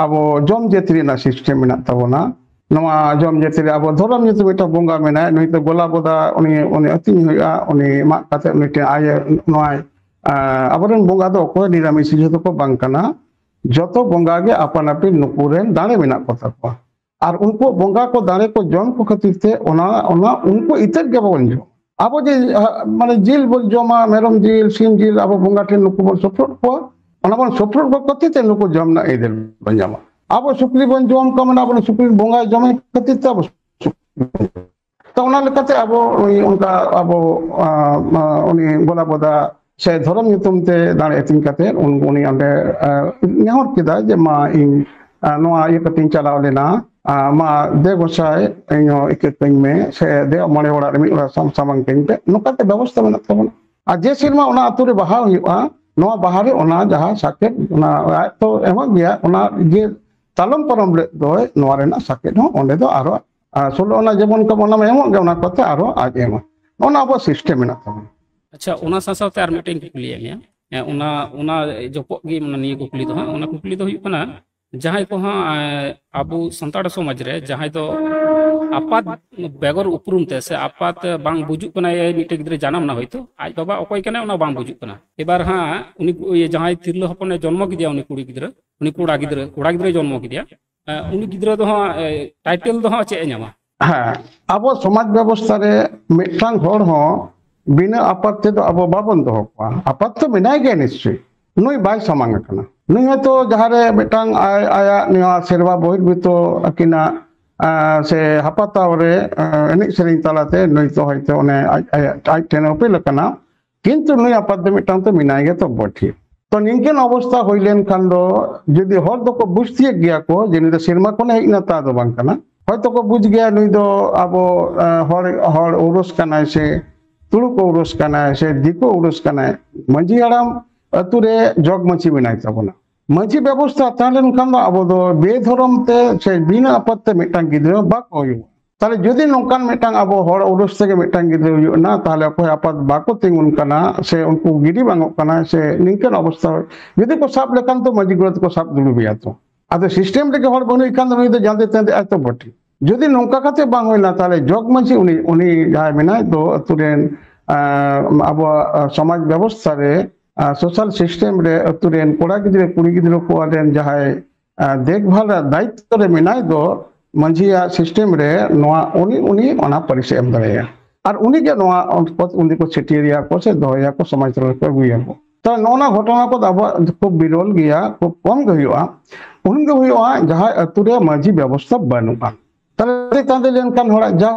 ᱟᱵᱚ ᱡᱚᱢ ᱡᱟᱹᱛᱤ ᱨᱮᱱᱟᱜ ᱥᱤᱥᱴᱮᱢ ᱢᱮᱱᱟᱜ ᱛᱟᱵᱚᱱᱟ᱾ ᱱᱚᱣᱟ ᱡᱚᱢ ᱡᱟᱹᱛᱤ ᱨᱮ ᱟᱵᱚ ᱫᱷᱚᱨᱚᱢ ᱧᱩᱛᱩᱢ ᱢᱤᱫᱴᱟᱝ ᱵᱚᱸᱜᱟ ᱢᱮᱱᱟᱭ, ᱱᱩᱭ ᱫᱚ ᱜᱚᱞᱟ ᱵᱚᱫᱟ, ᱩᱱᱤ ᱩᱱᱤ ᱟᱹᱛᱤᱧ ᱦᱩᱭᱩᱜᱼᱟ, ᱩᱱᱤ ᱢᱟᱜ ᱠᱟᱛᱮ ᱩᱱᱤ ᱴᱷᱮᱱ ᱟᱭᱮ ᱱᱚᱣᱟᱭ ᱟᱵᱚᱨᱮᱱ ᱵᱚᱸᱜᱟ ᱫᱚ ᱚᱠᱚᱭ ᱱᱤᱨᱟᱢᱤᱥ ᱡᱚᱛᱚ ᱠᱚ ᱵᱟᱝ ᱠᱟᱱᱟ᱾ ᱡᱚᱛᱚ ᱵᱚᱸᱜᱟ ᱜᱮ ᱟᱯᱟᱱ ᱟᱹᱯᱤᱱ ᱱᱩᱠᱩ ᱨᱮᱱ ᱫᱟᱲᱮ ᱢᱮᱱᱟᱜ ᱠᱚ ᱛᱟᱠᱚᱣᱟ᱾ ᱟᱨ ᱩᱱᱠᱩ ᱵᱚᱸᱜᱟ ᱠᱚ ᱫᱟᱲᱮ ᱠᱚ ᱡᱚᱢ ᱠᱚ ᱠᱷᱟᱹᱛᱤᱨ ᱛᱮ ᱚᱱᱟ ᱚᱱᱟ ᱩᱱᱠᱩ ᱤᱛᱟᱹᱫ ᱜᱮ ᱵᱟᱵᱚᱱ ᱡᱚᱢ᱾ ᱟᱵᱚ ᱡᱮ ᱦᱟ, ᱢᱟᱱᱮ ᱡᱤᱞ ᱵᱚᱱ ᱡᱚᱢᱟ, ᱢᱮᱨᱚᱢ ᱡᱤᱞ, ᱥᱤᱢ ᱡᱤᱞ, ᱟᱵᱚ ᱵᱚᱸᱜᱟ ᱴᱷᱮᱱ ᱱᱩᱠᱩ ᱵᱚᱱ ᱥᱚᱯᱨᱚᱫ ᱠᱚᱣᱟ, ᱚᱱᱟ ᱵᱚᱱ ᱥᱚᱯᱨᱚᱫ ᱠᱚ ᱠᱷᱟᱹᱛᱤᱨ ᱛᱮ ᱱᱩᱠᱩ ᱡᱚᱢ ᱨᱮᱱᱟᱜ ᱟᱹᱭᱫᱟᱹᱨ ᱵᱚᱱ ᱧᱟᱢᱟ᱾ ᱟᱵᱚ ᱥᱩᱠᱨᱤ ᱵᱚᱱ ᱡᱚᱢ ᱠᱚᱣᱟ, ᱢᱟᱱᱮ ᱟᱵᱚ ᱥᱩᱠᱨᱤ ᱵᱚᱸᱜᱟᱭ ᱡᱚᱢᱮ ᱠᱷᱟᱹᱛᱤᱨ ᱛᱮ ᱟᱵᱚ ᱥᱩᱠᱨᱤ᱾ ᱛᱚ ᱚᱱᱟ ᱞᱮᱠᱟᱛᱮ ᱟᱵᱚ ᱩᱱᱤ ᱚᱱᱠᱟ ᱟᱵᱚ ᱟ, ᱟ, ᱩᱱᱤ ᱜᱚᱞᱟ ᱵᱚᱫᱟ ᱥᱮ ᱫᱷᱚᱨᱚᱢ ᱧᱩᱛᱩᱢ ᱛᱮ ᱫᱟᱲᱮ ᱟᱹᱛᱤᱧ ᱠᱟᱛᱮ ᱩᱱ- ᱩᱱᱤ ᱚᱸᱰᱮ ᱟ, ᱱᱮᱦᱚᱨ ᱠᱮᱫᱟ ᱡᱮ ᱢᱟ ᱤᱧ ᱟ, ᱱᱚᱣᱟ ᱤᱭᱟᱹ ᱠᱟᱛᱮᱧ ᱪᱟᱞᱟᱣ ᱞᱮᱱᱟ, ᱟ, ᱢᱟ ᱫᱮ ᱜᱚᱸᱥᱟᱭ ᱤᱧ ᱦᱚᱸ ᱤᱠᱟᱹ ᱠᱟᱹᱧ ᱢᱮ ᱥᱮ ᱫᱮ ᱢᱚᱬᱮ ᱚᱲᱟᱜ ᱨᱮ ᱢᱤᱫ ᱚᱲᱟᱜ ᱥᱟᱢ- ᱥᱟᱢᱟᱝ ᱠᱟᱹᱧ ᱯᱮ, ᱱᱚᱝᱠᱟ ᱛᱮ ᱵᱮᱵᱚᱥᱛᱷᱟ ᱢᱮᱱᱟᱜ ᱛᱟᱵᱚᱱᱟ᱾ ᱟᱨ ᱡᱮ ᱥᱮᱨᱢᱟ ᱚᱱᱟ ᱟᱹᱛᱩ ᱨᱮ ᱵᱟᱦᱟ ᱦᱩᱭᱩᱜᱼᱟ, ᱱᱚᱣᱟ ᱵᱟᱦᱟ ᱨᱮ ᱚᱱᱟ ᱡᱟᱦᱟᱸ ᱥᱟᱠᱮᱛ ᱚᱱᱟ ᱟᱡ ᱛᱚ ᱮᱢᱚᱜ ᱜᱮᱭᱟ, ᱚᱱᱟ ᱡᱮ ᱛᱟᱞᱚᱢ ᱯᱟᱨᱚᱢ ᱞᱮᱫ ᱫᱚᱭ ᱱᱚᱣᱟ ᱨᱮᱱᱟᱜ ᱥᱟᱠᱮᱛ ᱦᱚᱸ ᱚᱸᱰᱮ ᱫᱚ ᱟᱨᱚ ᱟᱨ ᱥᱳᱞᱳ ᱟᱱᱟ ᱡᱮᱢᱚᱱ ᱠᱚ ᱚᱱᱟ ᱢᱟ ᱮᱢᱚᱜ ᱜᱮ, ᱚᱱᱟ ᱠᱚᱛᱮ ᱟᱨᱚ ᱟᱡ ᱮᱢᱟ᱾ ᱱᱚᱜᱼᱚ ᱱᱟ ᱟᱵᱚᱣᱟᱜ ᱥᱤᱥᱴᱮᱢ ᱢᱮᱱᱟᱜ ᱛᱟᱵᱚᱱᱟ᱾ ᱟᱪᱪᱷᱟ, ᱚᱱᱟ ᱥᱟᱶ ᱥᱟᱶᱛᱮ ᱟᱨ ᱢᱤᱫᱴᱮᱱ ᱠᱩᱠᱞᱤᱭᱮᱫ ᱢᱮᱭᱟ᱾ ᱦᱮᱸ, ᱚᱱᱟ, ᱚᱱᱟ ᱡᱚᱯᱚᱜ ᱜᱮ, ᱢᱟᱱᱮ, ᱱᱤᱭᱟᱹ ᱠᱩᱠᱞᱤ ᱫᱚ ᱦᱟᱸᱜ, ᱚᱱᱟ ᱠᱩᱠᱞᱤ ᱫᱚ ᱦᱩᱭᱩᱜ ᱠᱟᱱᱟ, ᱡᱟᱦᱟᱸᱭ ᱠᱚ ᱦᱟᱸᱜ, ᱮ, ᱟᱵᱚ ᱥᱟᱱᱛᱟᱲ ᱥᱚᱢᱟᱡᱽ ᱨᱮ ᱡᱟᱦᱟᱸᱭ ᱫᱚ ᱟᱯᱟᱛ ᱵᱮᱜᱚᱨ ᱩᱯᱨᱩᱢ ᱛᱮ ᱥᱮ ᱟᱯᱟᱛ ᱵᱟᱝ ᱵᱩᱡᱩᱜ ᱠᱟᱱᱟᱭ, ᱢᱤᱫᱴᱮᱱ ᱜᱤᱫᱽᱨᱟᱹ ᱡᱟᱱᱟᱢ ᱮᱱᱟ ᱦᱚᱭᱛᱳ, ᱟᱡ ᱵᱟᱵᱟ ᱚᱠᱚᱭ ᱠᱟᱱᱟᱭ ᱚᱱᱟ ᱵᱟᱝ ᱵᱩᱡᱩᱜ ᱠᱟᱱᱟ᱾ ᱮᱵᱟᱨ ᱦᱟᱸᱜ ᱩᱱᱤ, ᱤᱭᱟᱹ, ᱡᱟᱦᱟᱸᱭ ᱛᱤᱨᱞᱟᱹ ᱦᱚᱯᱚᱱᱮ ᱡᱚᱱᱢᱚ ᱠᱮᱫᱮᱭᱟ, ᱩᱱᱤ ᱠᱩᱲᱤ ᱜᱤᱫᱽᱨᱟᱹ, ᱩᱱᱤ ᱠᱚᱲᱟ ᱜᱤᱫᱽᱨᱟᱹ, ᱠᱚᱲᱟ ᱜᱤᱫᱽᱨᱟᱹᱭ ᱡᱚᱱᱢᱚ ᱠᱮᱫᱮᱭᱟ, ᱮ, ᱩᱱᱤ ᱜᱤᱫᱽᱨᱟᱹ ᱫᱚ ᱦᱟᱸᱜ, ᱮ, ᱴᱟᱭᱴᱮᱞ ᱫᱚ ᱦᱟᱸᱜ ᱪᱮᱫ ᱮ ᱧᱟᱢᱟ? ᱦᱮᱸ, ᱟᱵᱚ ᱥᱚᱢᱟᱡᱽ ᱵᱮᱵᱚᱥᱛᱷᱟ ᱨᱮ ᱢᱤᱫᱴᱟᱝ ᱦᱚᱲ ᱦᱚᱸ ᱵᱤᱱᱟᱹ ᱟᱯᱟᱛ ᱛᱮᱫᱚ ᱟᱵᱚ ᱵᱟᱵᱚᱱ ᱫᱚᱦᱚ ᱠᱚᱣᱟ᱾ ᱟᱯᱟᱛ ᱛᱚ ᱢᱮᱱᱟᱭ ᱜᱮᱭᱟ ᱱᱤᱥᱪᱚᱭ, ᱱᱩᱭ ᱵᱟᱭ ᱥᱟᱢᱟᱝ ᱟᱠᱟᱱᱟ᱾ ᱱᱩᱭ ᱦᱚᱭᱛᱳ ᱡᱟᱦᱟᱸᱨᱮ ᱢᱤᱫᱴᱟᱝ ᱟᱭ-, ᱟᱭᱟᱜ ᱱᱚᱣᱟ ᱥᱮᱨᱣᱟ ᱵᱚᱦᱤᱨᱵᱷᱩᱛᱚ ᱟᱹᱠᱤᱱᱟᱜ, ᱟ, ᱥᱮ ᱦᱟᱯᱟᱛᱟᱣ ᱨᱮ, ᱟ, ᱮᱱᱮᱡ ᱥᱮᱨᱮᱧ ᱛᱟᱞᱟᱛᱮ ᱱᱩᱭ ᱛᱚ ᱦᱚᱭᱛᱳ ᱚᱱᱮ ᱟᱡ, ᱟᱭᱟᱜ, ᱟᱡ ᱴᱷᱮᱱ ᱮ ᱩᱯᱮᱞ ᱟᱠᱟᱱᱟ, ᱠᱤᱱᱛᱩ ᱱᱩᱭ ᱟᱯᱟᱛ ᱫᱚ ᱢᱤᱫᱴᱟᱝ ᱛᱚ ᱢᱮᱱᱟᱭ ᱜᱮᱭᱟ ᱛᱚ ᱵᱚᱴᱷᱤ᱾ ᱛᱚ ᱱᱤᱝᱠᱟᱹᱱ ᱚᱵᱚᱥᱛᱷᱟ ᱦᱩᱭ ᱞᱮᱱᱠᱷᱟᱱ ᱫᱚ ᱡᱩᱫᱤ ᱦᱚᱲ ᱫᱚᱠᱚ ᱵᱩᱡᱽ ᱛᱤᱭᱳᱜ ᱜᱮᱭᱟ ᱠᱚ ᱡᱮ ᱱᱩᱭ ᱫᱚ ᱥᱮᱨᱢᱟ ᱠᱷᱚᱱᱮ ᱦᱮᱡ ᱮᱱᱟ ᱛᱟ ᱫᱚ ᱵᱟᱝ ᱠᱟᱱᱟ, ᱦᱚᱭᱛᱚ ᱠᱚ ᱵᱩᱡᱽ ᱜᱮᱭᱟ ᱱᱩᱭ ᱫᱚ ᱟᱵᱚ, ᱮ, ᱦᱚᱲ, ᱦᱚᱲ ᱳᱨᱚᱥ ᱠᱟᱱᱟᱭ ᱥᱮ ᱛᱩᱲᱩᱠ ᱳᱨᱚᱥ ᱠᱟᱱᱟᱭ ᱥᱮ ᱫᱤᱠᱩ ᱳᱨᱚᱥ ᱠᱟᱱᱟᱭ᱾ ᱢᱟᱹᱡᱷᱤ ᱦᱟᱲᱟᱢ ᱟᱹᱛᱩ ᱨᱮ ᱡᱚᱜᱽ ᱢᱟᱹᱡᱷᱤ ᱢᱮᱱᱟᱭ ᱛᱟᱵᱚᱱᱟ᱾ ᱢᱟᱹᱡᱷᱤ ᱵᱮᱵᱚᱥᱛᱷᱟ ᱛᱟᱦᱮᱸ ᱞᱮᱱᱠᱷᱟᱱ ᱫᱚ ᱟᱵᱚ ᱫᱚ ᱵᱮᱫᱷᱚᱨᱚᱢ ᱛᱮ ᱥᱮ ᱵᱤᱱᱟᱹ ᱟᱯᱟᱛ ᱛᱮ ᱢᱤᱫᱴᱟᱝ ᱜᱤᱫᱽᱨᱟᱹ ᱵᱟᱠᱚ ᱦᱩᱭᱩᱜᱼᱟ᱾ ᱛᱟᱦᱞᱮ ᱡᱩᱫᱤ ᱱᱚᱝᱠᱟᱱ ᱢᱤᱫᱴᱟᱝ ᱟᱵᱚ ᱦᱚᱲ ᱳᱨᱚᱥ ᱛᱮᱜᱮ ᱢᱤᱫᱴᱟᱝ ᱜᱤᱫᱽᱨᱟᱹ ᱦᱩᱭᱩᱜ ᱮᱱᱟ, ᱛᱟᱦᱞᱮ ᱚᱠᱚᱭ ᱟᱯᱟᱛ ᱵᱟᱠᱚ ᱛᱤᱸᱜᱩᱱ ᱠᱟᱱᱟ ᱥᱮ ᱩᱱᱠᱩ ᱜᱤᱰᱤ ᱵᱟᱝᱚᱜ ᱠᱟᱱᱟ ᱥᱮ ᱱᱤᱝᱠᱟᱹᱱ ᱚᱵᱚᱥᱛᱷᱟ ᱡᱩᱫᱤ ᱠᱚ ᱥᱟᱵ ᱞᱮᱠᱷᱟᱱ ᱛᱚ ᱢᱟᱹᱡᱷᱤ ᱜᱚᱲᱚ ᱛᱮᱠᱚ ᱥᱟᱵ ᱫᱩᱲᱩᱵᱮᱭᱟ ᱛᱚ᱾ ᱟᱫᱚ ᱥᱤᱥᱴᱮᱢ ᱨᱮᱜᱮ ᱦᱚᱲ ᱵᱟᱹᱱᱩᱭ ᱠᱷᱟᱱ ᱫᱚ ᱱᱩᱭ ᱫᱚ ᱡᱟᱸᱫᱮ ᱛᱟᱸᱫᱮ ᱟᱭ ᱛᱚ ᱵᱚᱴᱷᱮ᱾ ᱡᱩᱫᱤ ᱱᱚᱝᱠᱟ ᱠᱟᱛᱮ ᱵᱟᱝ ᱦᱩᱭᱱᱟ, ᱛᱟᱦᱞᱮ ᱡᱚᱜᱽ ᱢᱟᱹᱡᱷᱤ ᱩᱱᱤ, ᱩᱱᱤ ᱡᱟᱦᱟᱸᱭ ᱢᱮᱱᱟᱭ ᱫᱚ ᱟᱹᱛᱩ ᱨᱮᱱ, ᱟᱸ, ᱟᱵᱚᱣᱟᱜ, ᱟᱸ, ᱥᱚᱢᱟᱡᱽ ᱵᱮᱵᱚᱥᱛᱷᱟ ᱨᱮ, ᱟᱸ, ᱥᱳᱥᱟᱞ ᱥᱤᱥᱴᱮᱢ ᱨᱮ ᱟᱹᱛᱩ ᱨᱮᱱ ᱠᱚᱲᱟ ᱜᱤᱫᱽᱨᱟᱹ ᱠᱩᱲᱤ ᱜᱤᱫᱽᱨᱟᱹ ᱠᱚ ᱨᱮᱱ ᱡᱟᱦᱟᱸᱭ, ᱟᱸ, ᱫᱮᱠᱷᱵᱷᱟᱞ ᱨᱮ ᱫᱟᱭᱤᱛᱛᱚ ᱨᱮ ᱢᱮᱱᱟᱭ ᱫᱚ ᱢᱟᱹᱡᱷᱤᱭᱟᱜ ᱥᱤᱥᱴᱮᱢ ᱨᱮ ᱱᱚᱣᱟ ᱩᱱᱤ, ᱩᱱᱤ ᱚᱱᱟ ᱯᱟᱹᱨᱤᱥ ᱮ ᱮᱢ ᱫᱟᱲᱮᱭᱟᱜᱼᱟ᱾ ᱟᱨ ᱩᱱᱤᱜᱮ ᱱᱚᱣᱟ ᱯᱚᱫ ᱩᱱᱤ ᱠᱚ ᱪᱷᱟᱹᱴᱭᱟᱹᱨᱤᱭᱟ ᱠᱚ ᱥᱮ ᱫᱚᱦᱚᱭᱟᱠᱚ, ᱥᱚᱢᱟᱡᱽ ᱛᱟᱞᱟ ᱨᱮᱠᱚ ᱟᱹᱜᱩᱭᱟᱠᱚ᱾ ᱛᱚ ᱱᱚᱜᱼᱚ ᱱᱚᱣᱟ ᱜᱷᱚᱴᱚᱱᱟ ᱠᱚᱫᱚ ᱟᱵᱚᱣᱟᱜ ᱠᱷᱩᱵ ᱵᱤᱨᱚᱞ ᱜᱮᱭᱟ, ᱠᱷᱩᱵ ᱠᱚᱢ ᱜᱮ ᱦᱩᱭᱩᱜᱼᱟ᱾ ᱩᱱᱤ ᱜᱮ ᱦᱩᱭᱩᱜᱼᱟ ᱡᱟᱦᱟᱸᱭ ᱟᱹᱛᱩ ᱨᱮ ᱢᱟᱹᱡᱷᱤ ᱵᱮᱵᱚᱥᱛᱷᱟ ᱵᱟᱹᱱᱩᱜᱼᱟ᱾ ᱛᱟᱦᱞᱮ ᱛᱟᱦᱮᱸ ᱞᱮᱱᱠᱷᱟᱱ ᱦᱚᱲᱟᱜ ᱡᱟ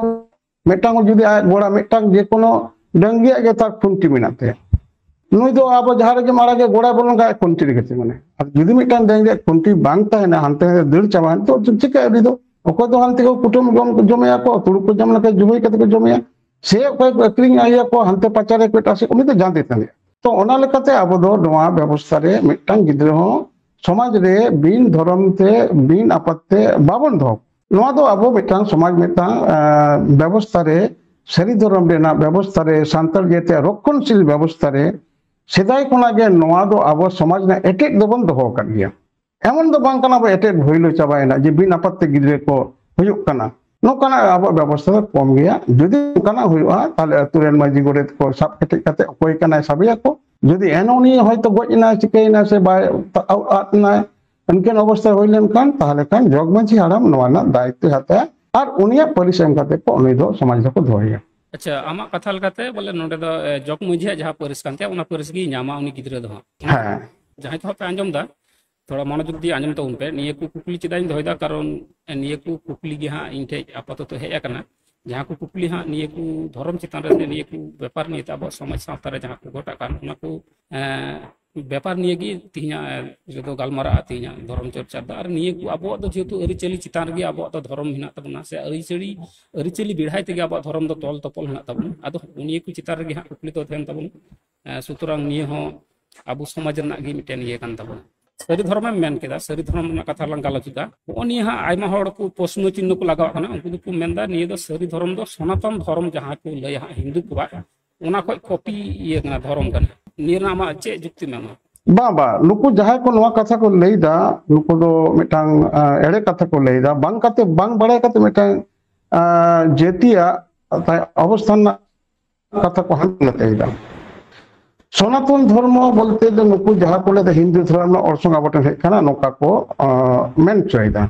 ᱢᱤᱫᱴᱟᱝ ᱡᱩᱫᱤ ᱟᱭᱟᱜ ᱜᱚᱲᱟ, ᱢᱤᱫᱴᱟᱝ ᱡᱮᱠᱳᱱᱳ ᱰᱟᱹᱝᱜᱤᱭᱟᱜ ᱜᱮ ᱛᱟᱨ ᱠᱷᱩᱱᱴᱤ ᱢᱮᱱᱟᱜ ᱛᱟᱭᱟ, ᱱᱩᱭ ᱫᱚ ᱟᱵᱚ ᱡᱟᱦᱟᱸ ᱨᱮᱜᱮᱢ ᱟᱲᱟᱜᱮ ᱜᱚᱲᱟ ᱵᱚᱞᱚᱱ ᱠᱷᱟᱡ ᱠᱷᱩᱱᱴᱤ ᱨᱮᱜᱮ ᱛᱤᱸᱜᱩᱱᱟᱭ᱾ ᱟᱨ ᱡᱩᱫᱤ ᱢᱤᱫᱴᱟᱝ ᱰᱟᱹᱝᱜᱤᱭᱟᱜ ᱠᱷᱩᱱᱴᱤ ᱵᱟᱝ ᱛᱟᱦᱮᱱᱟ, ᱦᱟᱱᱛᱮ ᱱᱟᱛᱮ ᱫᱟᱹᱲ ᱪᱟᱵᱟᱭᱮᱱ, ᱛᱚ ᱪᱤᱠᱟᱹᱭᱟ ᱩᱱᱤ ᱫᱚ? ᱚᱠᱚᱭ ᱫᱚ ᱦᱟᱱᱛᱮ ᱠᱚ ᱠᱩᱴᱟᱹᱢ ᱡᱚᱢ, ᱡᱚᱢᱮᱭᱟ ᱠᱚ, ᱛᱩᱲᱩᱠ ᱠᱚ ᱡᱚᱢ ᱞᱮᱠᱷᱟᱡ ᱡᱩᱵᱟᱹᱭ ᱠᱟᱛᱮ ᱠᱚ ᱡᱚᱢᱮᱭᱟ, ᱥᱮ ᱚᱠᱚᱭ ᱠᱚ ᱟᱹᱠᱷᱨᱤᱧ ᱟᱭᱟ ᱠᱚ ᱦᱟᱱᱛᱮ ᱯᱟᱪᱟᱨ ᱨᱮ ᱮᱴᱟᱜ ᱥᱮᱫ, ᱩᱱᱤ ᱫᱚ ᱡᱟᱸᱫᱮ ᱛᱟᱸᱫᱮᱜᱼᱟ᱾ ᱛᱚ ᱚᱱᱟ ᱞᱮᱠᱟᱛᱮ ᱟᱵᱚ ᱫᱚ ᱱᱚᱣᱟ ᱵᱮᱵᱚᱥᱛᱷᱟ ᱨᱮ ᱢᱤᱫᱴᱟᱝ ᱜᱤᱫᱽᱨᱟᱹ ᱦᱚᱸ ᱥᱚᱢᱟᱡᱽ ᱨᱮ ᱵᱤᱱ ᱫᱷᱚᱨᱚᱢ ᱛᱮ, ᱵᱤᱱ ᱟᱯᱟᱛ ᱛᱮ ᱵᱟᱵᱚᱱ ᱫᱚᱦᱚ ᱠᱚᱣᱟ᱾ ᱱᱚᱣᱟ ᱫᱚ ᱟᱵᱚ ᱢᱤᱫᱴᱟᱝ ᱥᱚᱢᱟᱡᱽ, ᱢᱤᱫᱴᱟᱝ ᱵᱮᱵᱚᱥᱛᱷᱟ ᱨᱮ, ᱥᱟᱹᱨᱤ ᱫᱷᱚᱨᱚᱢ ᱨᱮᱱᱟᱜ ᱵᱮᱵᱚᱥᱛᱷᱟ ᱨᱮ, ᱥᱟᱱᱛᱟᱲ ᱡᱟᱹᱛᱤᱭᱟᱜ ᱨᱚᱠᱠᱷᱚᱱᱥᱤᱞ ᱵᱮᱵᱚᱥᱛᱷᱟ ᱨᱮ ᱥᱮᱫᱟᱭ ᱠᱷᱚᱱᱟᱜ ᱜᱮ ᱱᱚᱣᱟ ᱫᱚ ᱟᱵᱚ ᱥᱚᱢᱟᱡᱽ ᱨᱮᱱᱟᱜ ᱮᱴᱮᱫ ᱫᱚᱵᱚᱱ ᱫᱚᱦᱚ ᱟᱠᱟᱫ ᱜᱮᱭᱟ᱾ ᱮᱢᱚᱱ ᱫᱚ ᱵᱟᱝ ᱠᱟᱱᱟ ᱵᱚ ᱮᱴᱮᱫ ᱵᱷᱩᱭᱞᱟᱹ ᱪᱟᱵᱟᱭᱮᱱᱟ ᱡᱮ ᱵᱤᱱ ᱟᱯᱟᱛ ᱛᱮ ᱜᱤᱫᱽᱨᱟᱹ ᱠᱚ ᱦᱩᱭᱩᱜ ᱠᱟᱱᱟ, ᱱᱚᱝᱠᱟᱱᱟᱜ ᱟᱵᱚᱣᱟᱜ ᱵᱮᱵᱚᱥᱛᱷᱟ ᱫᱚ ᱠᱚᱢ ᱜᱮᱭᱟ᱾ ᱡᱩᱫᱤ ᱚᱱᱠᱟᱱᱟᱜ ᱦᱩᱭᱩᱜᱼᱟ, ᱛᱟᱦᱚᱞᱮ ᱟᱹᱛᱩ ᱨᱮᱱ ᱢᱟᱹᱡᱷᱤ ᱜᱚᱰᱮᱛ ᱠᱚ ᱥᱟᱵ ᱠᱮᱴᱮᱡ ᱠᱟᱛᱮ ᱚᱠᱚᱭ ᱠᱟᱱᱟᱭ ᱥᱟᱵᱮᱭᱟᱠᱚ᱾ ᱡᱩᱫᱤ ᱮᱱ ᱩᱱᱤ ᱦᱚᱭᱛᱳ ᱜᱚᱡ ᱮᱱᱟᱭ, ᱪᱤᱠᱟᱹᱭᱮᱱᱟᱭ ᱥᱮ ᱵᱟᱭ ᱟᱫ ᱮᱱᱟᱭ, ᱤᱱᱠᱟᱹᱱ ᱚᱵᱚᱥᱛᱷᱟ ᱦᱩᱭ ᱞᱮᱱᱠᱷᱟᱱ ᱛᱟᱦᱚᱞᱮ ᱠᱷᱟᱱ ᱡᱚᱜᱽ ᱢᱟᱹᱡᱷᱤ ᱦᱟᱲᱟᱢ ᱱᱚᱣᱟ ᱨᱮᱱᱟᱜ ᱫᱟᱭᱤᱛᱛᱚᱭ ᱦᱟᱛᱟᱣᱟ ᱟᱨ ᱩᱱᱤᱭᱟᱜ ᱯᱟᱹᱨᱤᱥ ᱮᱢ ᱠᱟᱛᱮ ᱠᱚ ᱩᱱᱤ ᱫᱚ ᱥᱚᱢᱟᱡᱽ ᱨᱮᱠᱚ ᱫᱚᱦᱚᱭᱮᱭᱟ᱾ ᱟᱪᱪᱷᱟ, ᱟᱢᱟᱜ ᱠᱟᱛᱷᱟ ᱞᱮᱠᱟᱛᱮ ᱵᱚᱞᱮ ᱱᱚᱰᱮ ᱫᱚ ᱡᱚᱜᱽ ᱢᱟᱹᱡᱷᱤᱭᱟᱜ ᱡᱟᱦᱟᱸ ᱯᱟᱹᱨᱤᱥ ᱠᱟᱱ ᱛᱟᱭᱟ, ᱚᱱᱟ ᱯᱟᱹᱨᱤᱥ ᱜᱮᱭ ᱧᱟᱢᱟ ᱩᱱᱤ ᱜᱤᱫᱽᱨᱟᱹ ᱫᱚ ᱦᱟᱸᱜ᱾ ᱦᱮᱸ᱾ ᱡᱟᱦᱟᱸᱭ ᱠᱚ ᱦᱟᱸᱜ ᱯᱮ ᱟᱸᱡᱚᱢ ᱮᱫᱟ, ᱛᱷᱚᱲᱟ ᱢᱚᱱᱳᱡᱳᱜᱽ ᱫᱤᱭᱮ ᱟᱸᱡᱚᱢ ᱛᱟᱵᱚᱱ ᱯᱮ᱾ ᱱᱤᱭᱟᱹ ᱠᱚ ᱠᱩᱠᱞᱤ ᱪᱮᱫᱟᱜ ᱤᱧ ᱫᱚᱦᱚᱭᱮᱫᱟ, ᱠᱟᱨᱚᱱ ᱱᱤᱭᱟᱹ ᱠᱚ ᱠᱩᱠᱞᱤ ᱜᱮ ᱦᱟᱸᱜ ᱤᱧ ᱴᱷᱮᱡ ᱟᱯᱟᱛᱚᱛᱚ ᱦᱮᱡ ᱟᱠᱟᱱᱟ᱾ ᱡᱟᱦᱟᱸ ᱠᱚ ᱠᱩᱠᱞᱤ ᱦᱟᱸᱜ ᱱᱤᱭᱟᱹ ᱠᱚ ᱫᱷᱚᱨᱚᱢ ᱪᱮᱛᱟᱱ ᱨᱮ ᱥᱮ ᱱᱤᱭᱟᱹ ᱠᱚ ᱵᱮᱯᱟᱨ ᱱᱤᱭᱮ ᱛᱮ ᱟᱵᱚᱣᱟᱜ ᱥᱚᱢᱟᱡᱽ ᱥᱟᱶᱛᱟ ᱨᱮ ᱡᱟᱦᱟᱸ ᱠᱚ ᱜᱷᱚᱴᱟᱜ ᱠᱟᱱ, ᱚᱱᱟ ᱠᱚ, ᱮᱸ, ᱵᱮᱯᱟᱨ ᱱᱤᱭᱮ ᱜᱮ ᱛᱤᱦᱤᱧᱟᱜ, ᱮᱸ, ᱨᱮᱫᱚ ᱜᱟᱞᱢᱟᱨᱟᱜᱼᱟ ᱛᱤᱦᱤᱧᱟᱜ ᱫᱷᱚᱨᱚᱢ ᱪᱚᱨᱪᱟ ᱫᱚ᱾ ᱟᱨ ᱱᱤᱭᱟᱹ ᱠᱚ ᱟᱵᱚᱣᱟᱜ ᱫᱚ ᱡᱮᱦᱮᱛᱩ ᱟᱹᱨᱤᱪᱟᱹᱞᱤ ᱪᱮᱛᱟᱱ ᱨᱮᱜᱮ ᱟᱵᱚᱣᱟᱜ ᱫᱚ ᱫᱷᱚᱨᱚᱢ ᱢᱮᱱᱟᱜ ᱛᱟᱵᱚᱱᱟ, ᱥᱮ ᱟᱹᱨᱤᱪᱟᱹᱞᱤ, ᱟᱹᱨᱤᱪᱟᱹᱞᱤ ᱵᱮᱲᱦᱟᱭ ᱛᱮᱜᱮ ᱟᱵᱚᱣᱟᱜ ᱫᱷᱚᱨᱚᱢ ᱫᱚ ᱛᱚᱞ ᱛᱚᱯᱚᱞ ᱦᱮᱱᱟᱜ ᱛᱟᱵᱚᱱᱟ᱾ ᱟᱫᱚ ᱱᱤᱭᱟᱹ ᱠᱚ ᱪᱮᱛᱟᱱ ᱨᱮᱜᱮ ᱦᱟᱸᱜ ᱠᱩᱠᱞᱤ ᱫᱚ ᱛᱟᱦᱮᱱ ᱛᱟᱵᱚᱱᱟ᱾ ᱮᱸ, ᱥᱩᱛᱚᱨᱟᱝ ᱱᱤᱭᱟᱹ ᱦᱚᱸ ᱟᱵᱚ ᱥᱚᱢᱟᱡᱽ ᱨᱮᱱᱟᱜ ᱜᱮ ᱢᱤᱫᱴᱮᱱ ᱤᱭᱟᱹ ᱠᱟᱱ ᱛᱟᱵᱚᱱᱟ᱾ ᱥᱟᱹᱨᱤ ᱫᱷᱚᱨᱚᱢᱮᱢ ᱢᱮᱱ ᱠᱮᱫᱟ, ᱥᱟᱹᱨᱤ ᱫᱷᱚᱨᱚᱢ ᱨᱮᱱᱟᱜ ᱠᱟᱛᱷᱟ ᱞᱟᱝ ᱜᱟᱞᱚᱪ ᱮᱫᱟ᱾ ᱱᱚᱜᱼᱚ ᱱᱤᱭᱟᱹ ᱦᱟᱸᱜ ᱟᱭᱢᱟ ᱦᱚᱲ ᱠᱚ ᱯᱨᱚᱥᱱᱚ ᱪᱤᱱᱦᱚ ᱠᱚ ᱞᱟᱜᱟᱣᱟᱜ ᱠᱟᱱᱟ᱾ ᱩᱱᱠᱩ ᱫᱚᱠᱚ ᱢᱮᱱᱫᱟ ᱱᱤᱭᱟᱹ ᱫᱚ ᱥᱟᱹᱨᱤ ᱫᱷᱚᱨᱚᱢ ᱫᱚ ᱥᱚᱱᱟᱛᱚᱱ ᱫᱷᱚᱨᱚᱢ ᱡᱟᱦᱟᱸ ᱠᱚ ᱞᱟᱹᱭᱟ ᱦᱟᱸᱜ ᱦᱤᱱᱫᱩ ᱠᱚᱣᱟᱜ, ᱚᱱᱟ ᱠᱷᱚᱡ ᱠᱚᱯᱤ ᱤᱭᱟᱹ ᱠᱟᱱᱟ, ᱫᱷᱚᱨᱚᱢ ᱠᱟᱱᱟ᱾ ᱱᱤᱭᱟᱹ ᱨᱮᱱᱟᱜ ᱟᱢᱟᱜ ᱪᱮᱫ ᱡᱩᱠᱛᱤ ᱢᱮᱱᱟᱜᱼᱟ? ᱵᱟᱝ, ᱵᱟᱝ, ᱱᱩᱠᱩ ᱡᱟᱦᱟᱸᱭ ᱠᱚ ᱱᱚᱣᱟ ᱠᱟᱛᱷᱟ ᱠᱚ ᱞᱟᱹᱭᱫᱟ, ᱱᱩᱠᱩ ᱫᱚ ᱢᱤᱫᱴᱟᱝ, ᱟᱸ, ᱮᱲᱮ ᱠᱟᱛᱷᱟ ᱠᱚ ᱞᱟᱹᱭᱫᱟ᱾ ᱵᱟᱝ ᱠᱟᱛᱮ, ᱵᱟᱝ ᱵᱟᱲᱟᱭ ᱠᱟᱛᱮ ᱢᱤᱫᱴᱟᱝ, ᱟᱸ, ᱡᱟᱹᱛᱤᱭᱟᱜ ᱚᱵᱚᱥᱛᱷᱟ ᱨᱮᱱᱟᱜ ᱠᱟᱛᱷᱟ ᱠᱚ ᱦᱟᱱᱛᱮ ᱱᱟᱛᱮᱭᱮᱫᱟ᱾ ᱥᱚᱱᱟᱛᱚᱱ ᱫᱷᱚᱨᱢᱚ ᱵᱚᱞᱛᱮ ᱫᱚ ᱱᱩᱠᱩ ᱡᱟᱦᱟᱸ ᱠᱚ ᱞᱟᱹᱭᱫᱟ ᱦᱤᱱᱫᱩ ᱫᱷᱚᱨᱚᱢ ᱨᱮᱱᱟᱜ ᱚᱨᱥᱚᱝ ᱟᱵᱚ ᱴᱷᱮᱱ ᱦᱮᱡ ᱟᱠᱟᱱᱟ, ᱱᱚᱝᱠᱟ ᱠᱚ, ᱟᱸ, ᱢᱮᱱ ᱦᱚᱪᱚᱭᱮᱫᱟ᱾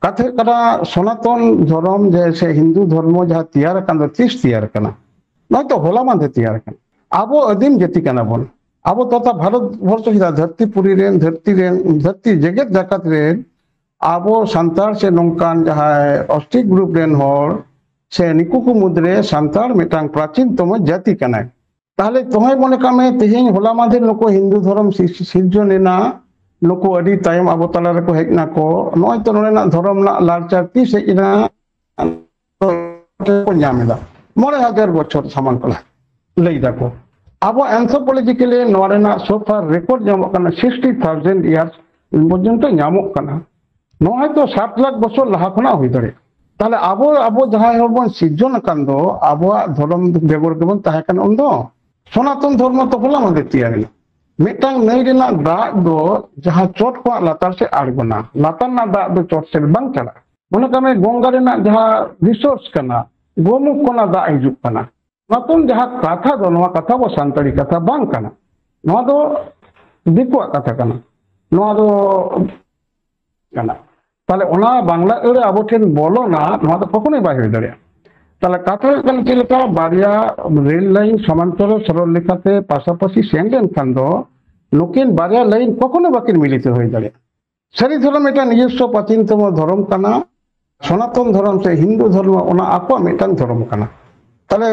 ᱠᱟᱛᱷᱟ ᱦᱩᱭᱩᱜ ᱠᱟᱱᱟ, ᱥᱚᱱᱟᱛᱚᱱ ᱫᱷᱚᱨᱚᱢ ᱡᱮ ᱥᱮ ᱦᱤᱱᱫᱩ ᱫᱷᱚᱨᱢᱚ ᱡᱟᱦᱟᱸ ᱛᱮᱭᱟᱨ ᱟᱠᱟᱱ ᱫᱚ, ᱛᱤᱥ ᱛᱮᱭᱟᱨ ᱟᱠᱟᱱᱟ? ᱱᱚᱜᱼᱚᱭ ᱛᱚ ᱦᱚᱞᱟ ᱢᱟᱫᱷᱮᱨ ᱛᱮᱭᱟᱨ ᱟᱠᱟᱱᱟ᱾ ᱟᱵᱚ ᱟᱹᱫᱤᱢ ᱡᱟᱹᱛᱤ ᱠᱟᱱᱟ ᱵᱚᱱ᱾ ᱟᱵᱚ ᱛᱚᱛᱷᱟ ᱵᱷᱟᱨᱚᱛ ᱵᱚᱨᱥᱚ ᱪᱮᱫᱟᱜ ᱫᱷᱟᱹᱨᱛᱤ ᱯᱩᱨᱤ ᱨᱮᱱ, ᱫᱷᱟᱹᱨᱛᱤ ᱨᱮᱱ, ᱫᱷᱟᱹᱨᱛᱤ ᱡᱮᱜᱮᱛ ᱡᱟᱠᱟᱛ ᱨᱮᱱ ᱟᱵᱚ ᱥᱟᱱᱛᱟᱲ ᱥᱮ ᱱᱚᱝᱠᱟᱱ ᱡᱟᱦᱟᱸᱭ ᱚᱥᱴᱤᱠ ᱜᱨᱩᱯ ᱨᱮᱱ ᱦᱚᱲ ᱥᱮ ᱱᱩᱠᱩ ᱠᱚ ᱢᱩᱫᱽᱨᱮ ᱥᱟᱱᱛᱟᱲ ᱢᱤᱫᱴᱟᱝ ᱯᱨᱟᱪᱤᱱ ᱛᱚᱢᱚ ᱡᱟᱹᱛᱤ ᱠᱟᱱᱟᱭ᱾ ᱛᱟᱦᱞᱮ ᱛᱚᱦᱚᱭ ᱢᱚᱱᱮ ᱠᱟᱜ ᱢᱮ, ᱛᱮᱦᱮᱧ ᱦᱚᱞᱟ ᱢᱟᱫᱷᱮᱨ ᱱᱩᱠᱩ ᱦᱤᱱᱫᱩ ᱫᱷᱚᱨᱚᱢ ᱥᱤ-, ᱥᱤᱨᱡᱚᱱ ᱮᱱᱟ, ᱱᱩᱠᱩ ᱟᱹᱰᱤ ᱛᱟᱭᱚᱢ ᱟᱵᱚ ᱛᱟᱞᱟ ᱨᱮᱠᱚ ᱦᱮᱡ ᱱᱟᱠᱚ᱾ ᱱᱚᱜᱼᱚᱭ ᱛᱚ ᱱᱚᱰᱮᱱᱟᱜ ᱫᱷᱚᱨᱚᱢ ᱨᱮᱱᱟᱜ ᱞᱟᱲᱪᱟᱲ ᱛᱤᱥ ᱦᱮᱡ ᱮᱱᱟ? ᱠᱚ ᱧᱟᱢ ᱮᱫᱟ᱾ ᱢᱚᱬᱮ ᱦᱟᱡᱟᱨ ᱵᱚᱪᱷᱚᱨ ᱥᱟᱢᱟᱝ ᱠᱚ ᱞᱟᱦᱟ ᱞᱟᱹᱭ ᱫᱟᱠᱚ᱾ ᱟᱵᱚ anthropologically ᱱᱚᱣᱟ ᱨᱮᱱᱟᱜ so far record ᱧᱟᱢᱚᱜ ᱠᱟᱱᱟ, sixty thousand years ᱯᱚᱨᱡᱚᱱᱛᱚ ᱧᱟᱢᱚᱜ ᱠᱟᱱᱟ᱾ ᱱᱚᱣᱟ ᱦᱚᱭᱛᱚ ᱥᱟᱛ ᱞᱟᱠᱷ ᱵᱚᱪᱷᱚᱨ ᱞᱟᱦᱟ ᱠᱷᱚᱱᱟᱜ ᱦᱩᱭ ᱫᱟᱲᱮᱭᱟᱜᱼᱟ᱾ ᱛᱟᱦᱞᱮ ᱟᱵᱚ, ᱟᱵᱚ ᱡᱟᱦᱟᱸᱭ ᱦᱚᱲ ᱵᱚᱱ ᱥᱤᱨᱡᱚᱱ ᱟᱠᱟᱱ ᱫᱚ, ᱟᱵᱚᱣᱟᱜ ᱫᱷᱚᱨᱚᱢ ᱵᱮᱜᱚᱨ ᱜᱮᱵᱚᱱ ᱛᱟᱦᱮᱸ ᱠᱟᱱᱟ ᱩᱱᱫᱚ᱾ ᱥᱚᱱᱟᱛᱚᱱ ᱫᱷᱚᱨᱢᱚ ᱛᱚ ᱦᱚᱞᱟ ᱢᱟᱫᱷᱮᱨ ᱛᱮᱭᱟᱨ ᱮᱱᱟ᱾ ᱢᱤᱫᱴᱟᱝ ᱱᱟᱹᱭ ᱨᱮᱱᱟᱜ ᱫᱟᱜ ᱫᱚ ᱡᱟᱦᱟᱸ ᱪᱚᱴ ᱠᱷᱚᱱᱟᱜ ᱞᱟᱛᱟᱨ ᱥᱮᱫ ᱟᱬᱜᱚᱱᱟ, ᱞᱟᱛᱟᱨ ᱨᱮᱱᱟᱜ ᱫᱟᱜ ᱫᱚ ᱪᱚᱴ ᱥᱮᱫ ᱵᱟᱝ ᱪᱟᱞᱟᱜᱼᱟ᱾ ᱢᱚᱱᱮ ᱠᱟᱜ ᱢᱮ ᱜᱚᱝᱜᱟ ᱨᱮᱱᱟᱜ ᱡᱟᱦᱟᱸ ᱨᱤᱥᱳᱨᱥ ᱠᱟᱱᱟ, ᱜᱳᱢᱩᱠᱷ ᱠᱷᱚᱱᱟᱜ ᱫᱟᱜ ᱦᱤᱡᱩᱜ ᱠᱟᱱᱟ᱾ ᱥᱚᱱᱟᱛᱚᱱ ᱡᱟᱦᱟᱸ ᱠᱟᱛᱷᱟ ᱫᱚ, ᱱᱚᱣᱟ ᱠᱟᱛᱷᱟ ᱟᱵᱚ ᱥᱟᱱᱛᱟᱲᱤ ᱠᱟᱛᱷᱟ ᱵᱟᱝ ᱠᱟᱱᱟ, ᱱᱚᱣᱟ ᱫᱚ ᱫᱤᱠᱩᱣᱟᱜ ᱠᱟᱛᱷᱟ ᱠᱟᱱᱟ, ᱱᱚᱣᱟ ᱫᱚ ᱠᱟᱱᱟ᱾ ᱛᱟᱦᱞᱮ ᱚᱱᱟ ᱵᱟᱝᱞᱟ ᱟᱹᱲᱟᱹ ᱟᱵᱚ ᱴᱷᱮᱱ ᱵᱚᱞᱚᱱᱟ, ᱱᱚᱣᱟ ᱫᱚ ᱠᱚᱠᱷᱚᱱᱳᱭ ᱵᱟᱭ ᱦᱩᱭ ᱫᱟᱲᱮᱭᱟᱜᱼᱟ᱾ ᱛᱟᱦᱞᱮ ᱠᱟᱛᱷᱟ ᱦᱩᱭᱩᱜ ᱠᱟᱱᱟ ᱪᱮᱫ ᱞᱮᱠᱟ, ᱵᱟᱨᱭᱟ ᱨᱮᱞ ᱞᱟᱭᱤᱱ ᱥᱚᱢᱟᱱᱛᱚᱨ ᱥᱚᱨᱚᱞ ᱞᱮᱠᱟᱛᱮ ᱯᱟᱥᱟᱯᱟᱥᱤ ᱥᱮᱱ ᱞᱮᱱᱠᱷᱟᱱ ᱫᱚ ᱱᱩᱠᱤᱱ ᱵᱟᱨᱭᱟ ᱞᱟᱭᱤᱱ ᱠᱚᱠᱷᱚᱱᱳ ᱵᱟᱹᱠᱤᱱ ᱢᱤᱞᱤᱛ ᱦᱩᱭ ᱫᱟᱲᱮᱭᱟᱜᱼᱟ᱾ ᱥᱟᱹᱨᱤ ᱫᱷᱚᱨᱚᱢ ᱢᱤᱫᱴᱟᱝ ᱱᱤᱡᱚᱥᱥᱚ ᱯᱨᱟᱪᱤᱱᱛᱚᱢ ᱫᱷᱚᱨᱚᱢ ᱠᱟᱱᱟ, ᱥᱚᱱᱟᱛᱚᱱ ᱫᱷᱚᱨᱚᱢ ᱥᱮ ᱦᱤᱱᱫᱩ ᱫᱷᱚᱨᱢᱚ ᱚᱱᱟ ᱟᱠᱚᱣᱟᱜ ᱢᱤᱫᱴᱟᱝ ᱫᱷᱚᱨᱚᱢ ᱠᱟᱱᱟ᱾ ᱛᱟᱦᱞᱮ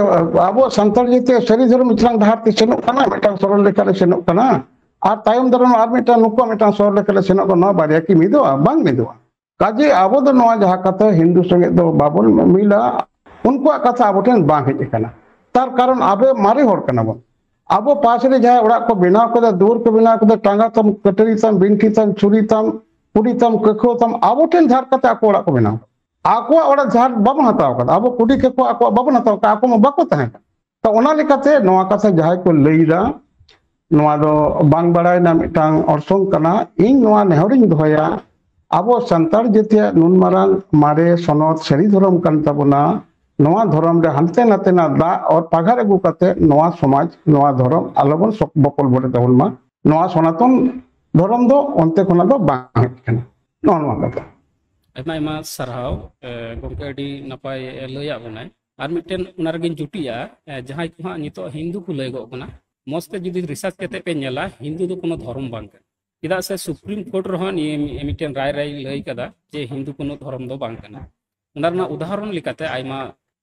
ᱟᱵᱚ ᱥᱟᱱᱛᱟᱲ ᱡᱟᱹᱛᱤ ᱥᱟᱹᱨᱤ ᱫᱷᱚᱨᱚᱢ ᱢᱤᱫᱴᱟᱝ ᱰᱟᱦᱟᱨ ᱛᱮ ᱥᱮᱱᱚᱜ ᱠᱟᱱᱟ, ᱢᱤᱫᱴᱟᱝ ᱥᱚᱨᱚᱞ ᱞᱮᱠᱷᱟ ᱨᱮ ᱥᱮᱱᱚᱜ ᱠᱟᱱᱟ, ᱟᱨ ᱛᱟᱭᱚᱢ ᱫᱟᱨᱟᱢ ᱟᱨ ᱢᱤᱫᱴᱟᱝ ᱱᱩᱠᱩᱣᱟᱜ ᱢᱤᱫᱴᱟᱝ ᱥᱚᱨᱚᱞ ᱞᱮᱠᱷᱟ ᱨᱮ ᱥᱮᱱᱚᱜ ᱠᱟᱱᱟ, ᱱᱚᱣᱟ ᱵᱟᱨᱭᱟ ᱠᱤ ᱢᱤᱫᱚᱜᱼᱟ? ᱵᱟᱝ ᱢᱤᱫᱚᱜᱼᱟ᱾ ᱠᱟᱡᱮ ᱟᱵᱚ ᱫᱚ ᱱᱚᱣᱟ ᱡᱟᱦᱟᱸ ᱠᱟᱛᱷᱟ ᱦᱤᱱᱫᱩ ᱥᱚᱸᱜᱮ ᱫᱚ ᱵᱟᱵᱚᱱ ᱢᱤᱞᱟ, ᱩᱱᱠᱩᱣᱟᱜ ᱠᱟᱛᱷᱟ ᱟᱵᱚ ᱴᱷᱮᱱ ᱵᱟᱝ ᱦᱮᱡ ᱟᱠᱟᱱᱟ᱾ ᱛᱟᱨ ᱠᱟᱨᱚᱱ ᱟᱵᱚ ᱢᱟᱨᱮ ᱦᱚᱲ ᱠᱟᱱᱟ ᱵᱚᱱ᱾ ᱟᱵᱚ ᱯᱟᱥ ᱨᱮ ᱡᱟᱦᱟᱸᱭ ᱚᱲᱟᱜ ᱠᱚ ᱵᱮᱱᱟᱣ ᱠᱟᱫᱟ, ᱫᱩᱣᱟᱹᱨ ᱠᱚ ᱵᱮᱱᱟᱣ ᱠᱟᱫᱟ, ᱴᱟᱸᱜᱟ ᱛᱟᱢ, ᱠᱟᱹᱴᱟᱹᱨᱤ ᱛᱟᱢ, ᱵᱤᱱᱴᱷᱤ ᱛᱟᱢ, ᱪᱷᱩᱨᱤ ᱛᱟᱢ, ᱠᱩᱰᱤ ᱛᱟᱢ, ᱠᱟᱹᱠᱷᱟᱹᱣ ᱛᱟᱢ, ᱟᱵᱚ ᱴᱷᱮᱱ ᱫᱷᱟᱨ ᱠᱟᱛᱮ ᱟᱠᱚ ᱚᱲᱟᱜ ᱠᱚ ᱵᱮᱱᱟᱣ ᱠᱟᱫᱟ᱾ ᱟᱠᱚᱣᱟᱜ ᱚᱲᱟᱜ ᱡᱟᱦᱟᱸ ᱵᱟᱵᱚᱱ ᱦᱟᱛᱟᱣ ᱠᱟᱫᱟ, ᱟᱵᱚ ᱠᱩᱰᱤ ᱠᱟᱹᱠᱷᱟᱹᱣ ᱟᱠᱚᱣᱟᱜ ᱵᱟᱵᱚᱱ ᱦᱟᱛᱟᱣ ᱠᱟᱫᱟ, ᱟᱠᱚ ᱢᱟ ᱵᱟᱠᱚ ᱛᱟᱦᱮᱸ ᱠᱟᱱᱟ᱾ ᱛᱚ ᱚᱱᱟ ᱞᱮᱠᱟᱛᱮ ᱱᱚᱣᱟ ᱠᱟᱛᱷᱟ ᱡᱟᱦᱟᱸᱭ ᱠᱚ ᱞᱟᱹᱭ ᱮᱫᱟ, ᱱᱚᱣᱟ ᱫᱚ ᱵᱟᱝ ᱵᱟᱲᱟᱭ ᱨᱮᱱᱟᱜ ᱢᱤᱫᱴᱟᱝ ᱚᱨᱥᱚᱝ ᱠᱟᱱᱟ᱾ ᱤᱧ ᱱᱚᱣᱟ ᱱᱮᱦᱚᱨᱤᱧ ᱫᱚᱦᱚᱭᱟ, ᱟᱵᱚ ᱥᱟᱱᱛᱟᱲ ᱡᱟᱹᱛᱤᱭᱟᱜ ᱱᱩᱱ ᱢᱟᱨᱟᱝ ᱢᱟᱨᱮ ᱥᱚᱱᱚᱛ ᱥᱟᱹᱨᱤ ᱫᱷᱚᱨᱚᱢ ᱠᱟᱱ ᱛᱟᱵᱚᱱᱟ, ᱱᱚᱣᱟ ᱫᱷᱚᱨᱚᱢ ᱨᱮ ᱦᱟᱱᱛᱮ ᱱᱟᱛᱮᱱᱟᱜ ᱫᱟᱜ ᱚᱨ ᱯᱟᱜᱷᱟᱨ ᱟᱹᱜᱩ ᱠᱟᱛᱮ ᱱᱚᱣᱟ ᱥᱚᱢᱟᱡᱽ, ᱱᱚᱣᱟ ᱫᱷᱚᱨᱚᱢ ᱟᱞᱚᱵᱚᱱ ᱥᱚᱠ ᱵᱚᱠᱚᱞ ᱵᱚᱰᱮ ᱛᱟᱵᱚᱱ ᱢᱟ᱾ ᱱᱚᱣᱟ ᱥᱚᱱᱟᱛᱚᱱ ᱫᱷᱚᱨᱚᱢ ᱫᱚ ᱚᱱᱛᱮ ᱠᱷᱚᱱᱟᱜ ᱫᱚ ᱵᱟᱝ ᱦᱮᱡ ᱠᱟᱱᱟ᱾ ᱱᱚᱜᱼᱚ ᱱᱚᱣᱟ ᱠᱟᱛᱷᱟ᱾ ᱟᱭᱢᱟ ᱟᱭᱢᱟ ᱥᱟᱨᱦᱟᱣ, ᱮ, ᱜᱚᱢᱠᱮ, ᱟᱹᱰᱤ ᱱᱟᱯᱟᱭ, ᱮ, ᱞᱟᱹᱭᱟᱫ ᱵᱚᱱᱟᱭ᱾ ᱟᱨ ᱢᱤᱫᱴᱮᱱ ᱚᱱᱟ ᱨᱮᱜᱮᱧ ᱡᱩᱴᱤᱡᱼᱟ, ᱮ, ᱡᱟᱦᱟᱸᱭ ᱠᱚ ᱦᱟᱸᱜ ᱱᱤᱛᱚᱜ ᱦᱤᱱᱫᱩ ᱠᱚ ᱞᱟᱹᱭᱚᱜ ᱠᱟᱱᱟ, ᱢᱚᱡᱽ ᱛᱮ ᱡᱩᱫᱤ ᱨᱤᱥᱟᱨᱪ ᱠᱟᱛᱮ ᱯᱮ ᱧᱮᱞᱟ, ᱦᱤᱱᱫᱩ ᱫᱚ ᱠᱳᱱᱳ ᱫᱷᱚᱨᱚᱢ ᱵᱟᱝ ᱠᱟᱱᱟ᱾ ᱪᱮᱫᱟᱜ ᱥᱮ ᱥᱩᱯᱨᱤᱢ ᱠᱳᱨᱴ ᱨᱮᱦᱚᱸ ᱱᱤᱭᱟᱹ ᱢᱤ-, ᱢᱤᱫᱴᱮᱱ ᱨᱟᱭ ᱨᱟᱭ ᱞᱟᱹᱭ ᱠᱟᱫᱟ ᱡᱮ ᱦᱤᱱᱫᱩ ᱠᱳᱱᱳ ᱫᱷᱚᱨᱚᱢ ᱫᱚ ᱵᱟᱝ ᱠᱟᱱᱟ᱾ ᱚᱱᱟ ᱨᱮᱱᱟᱜ ᱩᱫᱟᱦᱚᱨᱚᱱ ᱞᱮᱠᱟᱛᱮ ᱟᱭᱢᱟ,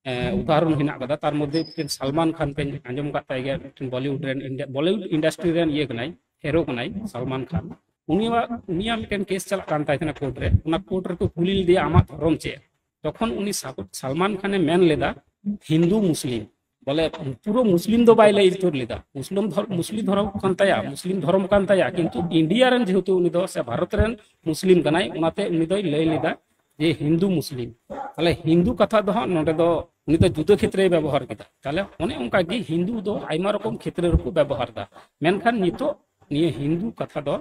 ᱮ, ᱩᱫᱟᱦᱚᱨᱚᱱ ᱦᱮᱱᱟᱜ ᱠᱟᱫᱟ᱾ ᱛᱟᱨ ᱢᱚᱫᱽᱫᱷᱮ ᱢᱤᱫᱴᱮᱱ ᱥᱟᱞᱢᱟᱱ ᱠᱷᱟᱱ ᱯᱮ ᱟᱸᱡᱚᱢ ᱟᱠᱟᱫ ᱛᱟᱭ ᱜᱮᱭᱟ, ᱢᱤᱫᱴᱮᱱ ᱵᱚᱞᱤᱣᱩᱰ ᱨᱮᱱ, ᱤᱱᱰᱤᱭᱟ, ᱵᱚᱞᱤᱣᱩᱰ ᱤᱱᱰᱟᱥᱴᱨᱤ ᱨᱮᱱ ᱤᱭᱟᱹ ᱠᱟᱱᱟᱭ, ᱦᱮᱨᱳ ᱠᱟᱱᱟᱭ ᱥᱟᱞᱢᱟᱱ ᱠᱷᱟᱱ᱾ ᱩᱱᱤᱭᱟᱜ, ᱩᱱᱤᱭᱟᱜ ᱢᱤᱫᱴᱮᱱ ᱠᱮᱥ ᱪᱟᱞᱟᱜ ᱠᱟᱱ ᱛᱟᱭ ᱛᱟᱦᱮᱱᱟ ᱠᱳᱨᱴ ᱨᱮ᱾ ᱚᱱᱟ ᱠᱳᱨᱴ ᱨᱮᱠᱚ ᱠᱩᱞᱤ ᱞᱮᱫᱮᱭᱟ, "ᱟᱢᱟᱜ ᱫᱷᱚᱨᱚᱢ ᱪᱮᱫ?" ᱛᱚᱠᱷᱚᱱ ᱩᱱᱤ ᱥᱟ-, ᱥᱟᱞᱢᱟᱱ ᱠᱷᱟᱱᱮ ᱢᱮᱱ ᱞᱮᱫᱟ, "ᱦᱤᱱᱫᱩ ᱢᱩᱥᱞᱤᱢ, ᱵᱚᱞᱮ ᱯᱩᱨᱟᱹ ᱢᱩᱥᱞᱤᱢ ᱫᱚ ᱵᱟᱭ ᱞᱟᱹᱭ ᱩᱛᱟᱹᱨ ᱞᱮᱫᱟ᱾ ᱢᱩᱥᱞᱤᱢ ᱫᱷᱚᱨ-, ᱢᱩᱥᱞᱤᱢ ᱫᱷᱚᱨᱚᱢ ᱠᱟᱱ ᱛᱟᱭᱟ, ᱢᱩᱥᱞᱤᱢ ᱫᱷᱚᱨᱚᱢ ᱠᱟᱱ ᱛᱟᱭᱟ, ᱠᱤᱱᱛᱩ ᱤᱱᱰᱤᱭᱟ ᱨᱮᱱ ᱡᱮᱦᱮᱛᱩ ᱩᱱᱤ ᱫᱚ ᱥᱮ ᱵᱷᱟᱨᱚᱛ ᱨᱮᱱ ᱢᱩᱥᱞᱤᱢ ᱠᱟᱱᱟᱭ, ᱚᱱᱟᱛᱮ ᱩᱱᱤ ᱫᱚᱭ ᱞᱟᱹᱭ ᱞᱮᱫᱟ ᱡᱮ ᱦᱤᱱᱫᱩ ᱢᱩᱥᱞᱤᱢ᱾ ᱛᱟᱦᱞᱮ ᱦᱤᱱᱫᱩ ᱠᱟᱛᱷᱟ ᱫᱚ ᱦᱟᱸᱜ ᱱᱚᱰᱮ ᱫᱚ ᱩᱱᱤ ᱫᱚ ᱡᱩᱫᱟᱹ ᱠᱷᱮᱛᱨᱮᱭ ᱵᱮᱵᱚᱦᱟᱨ ᱠᱮᱫᱟ᱾ ᱛᱟᱦᱞᱮ ᱚᱱᱮ ᱚᱱᱠᱟ ᱜᱮ ᱦᱤᱱᱫᱩ ᱫᱚ ᱟᱭᱢᱟ ᱨᱚᱠᱚᱢ ᱠᱷᱮᱛᱨᱮ ᱨᱮᱠᱚ ᱵᱮᱵᱚᱦᱟᱨ ᱮᱫᱟ᱾ ᱢᱮᱱᱠᱷᱟᱱ ᱱᱤᱛᱚᱜ ᱱᱤᱭᱟᱹ ᱦᱤᱱᱫᱩ ᱠᱟᱛᱷᱟ ᱫᱚ,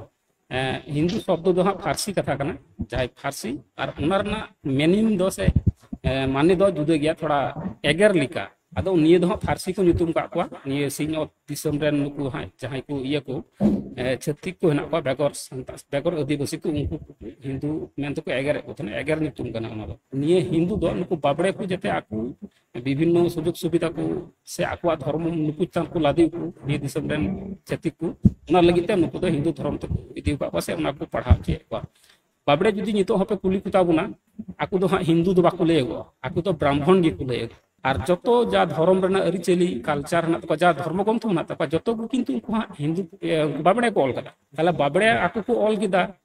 ᱮᱸ, ᱦᱤᱱᱫᱩ ᱥᱚᱵᱫᱚ ᱫᱚ ᱦᱟᱸᱜ ᱯᱷᱟᱨᱥᱤ ᱠᱟᱛᱷᱟ ᱠᱟᱱᱟ, ᱡᱟᱦᱟᱸᱭ ᱯᱷᱟᱨᱥᱤ, ᱟᱨ ᱚᱱᱟ ᱨᱮᱱᱟᱜ ᱢᱮᱱᱤᱝ ᱫᱚ ᱥᱮ, ᱮᱸ, ᱢᱟᱱᱮ ᱫᱚ ᱡᱩᱫᱟᱹ ᱜᱮᱭᱟ, ᱛᱷᱚᱲᱟ ᱮᱜᱮᱨ ᱞᱮᱠᱟ᱾ ᱟᱫᱚ ᱱᱤᱭᱟᱹ ᱫᱚ ᱦᱟᱸᱜ ᱯᱷᱟᱨᱥᱤ ᱠᱚ ᱧᱩᱛᱩᱢ ᱠᱟᱜ ᱠᱚᱣᱟ, ᱱᱤᱭᱟᱹ ᱥᱤᱧᱚᱛ ᱫᱤᱥᱚᱢ ᱨᱮᱱ ᱱᱩᱠᱩ ᱦᱟᱸᱜ ᱡᱟᱦᱟᱸᱭ ᱠᱚ ᱤᱭᱟᱹ ᱠᱚ, ᱮᱸ, ᱪᱷᱟᱹᱛᱤᱠ ᱠᱚ ᱦᱮᱱᱟᱜ ᱠᱚᱣᱟ, ᱵᱮᱜᱚᱨ ᱥᱟᱱᱛᱟᱲ, ᱵᱮᱜᱚᱨ ᱟᱹᱫᱤᱵᱟᱹᱥᱤ ᱠᱚ, ᱩᱱᱠᱩ ᱠᱚ ᱦᱤᱱᱫᱩ ᱢᱮᱱᱛᱮᱠᱚ ᱮᱜᱮᱨᱮᱫ ᱠᱚ ᱛᱟᱦᱮᱱᱟ, ᱮᱜᱮᱨ ᱧᱩᱛᱩᱢ ᱠᱟᱱᱟ ᱚᱱᱟ ᱫᱚ᱾ ᱱᱤᱭᱟᱹ ᱦᱤᱱᱫᱩ ᱫᱚ ᱱᱩᱠᱩ ᱵᱟᱵᱲᱮ ᱠᱚ ᱡᱟᱛᱮ ᱟᱠᱚ ᱵᱤᱵᱷᱤᱱᱱᱚ ᱥᱩᱡᱳᱜᱽ ᱥᱩᱵᱤᱫᱷᱟ ᱠᱚ ᱥᱮ ᱟᱠᱚᱣᱟᱜ ᱫᱷᱚᱨᱢᱚ ᱱᱩᱠᱩ ᱪᱮᱛᱟᱱ ᱠᱚ ᱞᱟᱫᱮ ᱠᱚ, ᱱᱤᱭᱟᱹ ᱫᱤᱥᱚᱢ ᱨᱮᱱ ᱪᱷᱟᱹᱛᱤᱠ ᱠᱚ, ᱚᱱᱟ ᱞᱟᱹᱜᱤᱫ ᱛᱮ ᱱᱩᱠᱩ ᱫᱚ ᱦᱤᱱᱫᱩ ᱫᱷᱚᱨᱚᱢ ᱛᱮᱠᱚ ᱤᱫᱤ ᱟᱠᱟᱫ ᱠᱚᱣᱟ ᱥᱮ ᱚᱱᱟ ᱠᱚ ᱯᱟᱲᱦᱟᱣ ᱦᱚᱪᱚᱭᱮᱫ ᱠᱚᱣᱟ᱾ ᱵᱟᱵᱲᱮ ᱡᱩᱫᱤ ᱱᱤᱛᱚᱜ ᱦᱚᱸᱯᱮ ᱠᱩᱞᱤ ᱠᱚ ᱛᱟᱵᱚᱱᱟ, ᱟᱠᱚ ᱫᱚ ᱦᱟᱸᱜ ᱦᱤᱱᱫᱩ ᱫᱚ ᱵᱟᱠᱚ ᱞᱟᱹᱭᱚᱜᱚᱜᱼᱟ, ᱟᱠᱚ ᱫᱚ ᱵᱨᱟᱦᱢᱚᱱ ᱜᱮᱠᱚ ᱞᱟᱹᱭᱚᱜᱚᱜᱼᱟ᱾ ᱟᱨ ᱡᱚᱛᱚ ᱡᱟ ᱫᱷᱚᱨᱚᱢ ᱨᱮᱱᱟᱜ ᱟᱹᱨᱤᱪᱟᱹᱞᱤ, ᱠᱟᱞᱪᱟᱨ ᱦᱮᱱᱟᱜ ᱛᱟᱠᱚᱣᱟ, ᱡᱟ ᱫᱷᱚᱨᱢᱚ ᱜᱨᱚᱱᱛᱷᱚ ᱦᱮᱱᱟᱜ ᱛᱟᱠᱚᱣᱟ, ᱡᱚᱛᱚ ᱜᱮ ᱠᱤᱱᱛᱩ ᱩᱱᱠᱩ ᱦᱟᱸᱜ ᱦᱤᱱᱫᱩ, ᱤᱭᱟᱹ, ᱵᱟᱵᱲᱮ ᱠᱚ ᱚᱞ ᱠᱟᱫᱟ᱾ ᱛᱟᱦᱞᱮ ᱵᱟᱵᱲᱮ ᱟᱠᱚ ᱠᱚ ᱚᱞ ᱠᱮᱫᱟ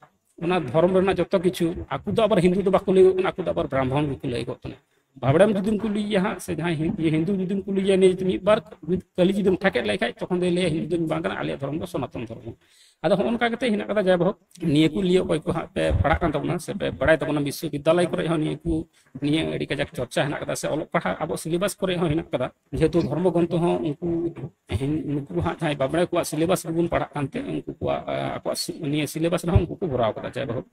ᱚᱱᱟ ᱫᱷᱚᱨᱚᱢ ᱨᱮᱱᱟᱜ ᱡᱚᱛᱚ ᱠᱤᱪᱷᱩ, ᱟᱠᱚ ᱫᱚ ᱟᱵᱟᱨ ᱦᱤᱱᱫᱩ ᱫᱚ ᱵᱟᱠᱚ ᱞᱟᱹᱭᱚᱜ ᱠᱟᱱᱟ, ᱟᱠᱚ ᱫᱚ ᱟᱵᱟᱨ ᱵᱨᱟᱦᱢᱚᱱ ᱜᱮᱠᱚ ᱞᱟᱹᱭᱚᱜ ᱠᱟᱱᱟ᱾ ᱵᱟᱵᱲᱮᱢ ᱡᱩᱫᱤᱢ ᱠᱩᱞᱤᱭᱮᱭᱟ ᱦᱟᱸᱜ, ᱥᱮ ᱡᱟᱦᱟᱸᱭ ᱦᱤᱱ-, ᱦᱤᱱᱫᱩ ᱡᱩᱫᱤᱢ ᱠᱩᱞᱤᱭᱮᱭᱟ, ᱱᱤᱭᱟᱹ ᱡᱩᱫᱤ ᱢᱤᱫ ᱵᱟᱨ ᱠᱟᱹᱞᱤ ᱡᱩᱫᱤᱢ ᱴᱷᱟᱠᱮᱫ ᱞᱮᱠᱷᱟᱡ, ᱛᱚᱠᱷᱚᱱ ᱫᱚᱭ ᱞᱟᱹᱭᱟ, "ᱦᱤᱱᱫᱩ ᱫᱚᱧ ᱵᱟᱝ ᱠᱟᱱᱟ, ᱟᱞᱮᱭᱟᱜ ᱫᱷᱚᱨᱚᱢ ᱫᱚ ᱥᱚᱱᱟᱛᱚᱱ ᱫᱷᱚᱨᱚᱢ᱾" ᱟᱫᱚ ᱦᱚᱸᱜᱼᱚ ᱱᱚᱝᱠᱟ ᱠᱟᱛᱮ ᱦᱮᱱᱟᱜ ᱠᱟᱫᱟ᱾ ᱡᱟᱭᱦᱳᱠ, ᱱᱤᱭᱟᱹ ᱠᱚ ᱞᱤᱭᱟᱹ ᱚᱠᱚᱭ ᱠᱚ ᱦᱟᱸᱜ ᱯᱮ ᱯᱟᱲᱦᱟᱜ ᱠᱟᱱ ᱛᱟᱵᱚᱱᱟ ᱥᱮ ᱯᱮ ᱵᱟᱲᱟᱭ ᱛᱟᱵᱚᱱᱟ, ᱵᱤᱥᱥᱚᱵᱤᱫᱽᱫᱟᱞᱚᱭ ᱠᱚᱨᱮ ᱦᱚᱸ ᱱᱤᱭᱟᱹ ᱠᱚ ᱱᱤᱭᱟᱹ ᱟᱹᱰᱤ ᱠᱟᱡᱟᱠ ᱪᱚᱨᱪᱟ ᱦᱮᱱᱟᱜ ᱠᱟᱫᱟ, ᱥᱮ ᱚᱞᱚᱜ ᱯᱟᱲᱦᱟᱜ ᱟᱵᱚ syllabus ᱠᱚᱨᱮ ᱦᱚᱸ ᱦᱮᱱᱟᱜ ᱠᱟᱫᱟ᱾ ᱡᱮᱦᱮᱛᱩ ᱫᱷᱚᱨᱢᱚ ᱜᱨᱚᱱᱛᱷᱚ ᱦᱚᱸ ᱩᱱᱠᱩ ᱦᱤᱱ-, ᱱᱩᱠᱩ ᱦᱟᱸᱜ ᱡᱟᱦᱟᱸᱭ ᱵᱟᱵᱲᱮ ᱠᱚᱣᱟᱜ syllabus ᱨᱮᱵᱚᱱ ᱯᱟᱲᱦᱟᱜ ᱠᱟᱱᱛᱮ, ᱩᱱᱠᱩ ᱠᱚᱣᱟᱜ, ᱟ, ᱟᱠᱚᱣᱟᱜ ᱥᱤ-, ᱱᱤᱭᱟᱹ syllabus ᱨᱮᱦᱚᱸ ᱩᱱᱠᱩ ᱠᱚ ᱵᱷᱚᱨᱟᱣ ᱠᱟᱫᱟ᱾ ᱡᱟᱭᱦᱳᱠ,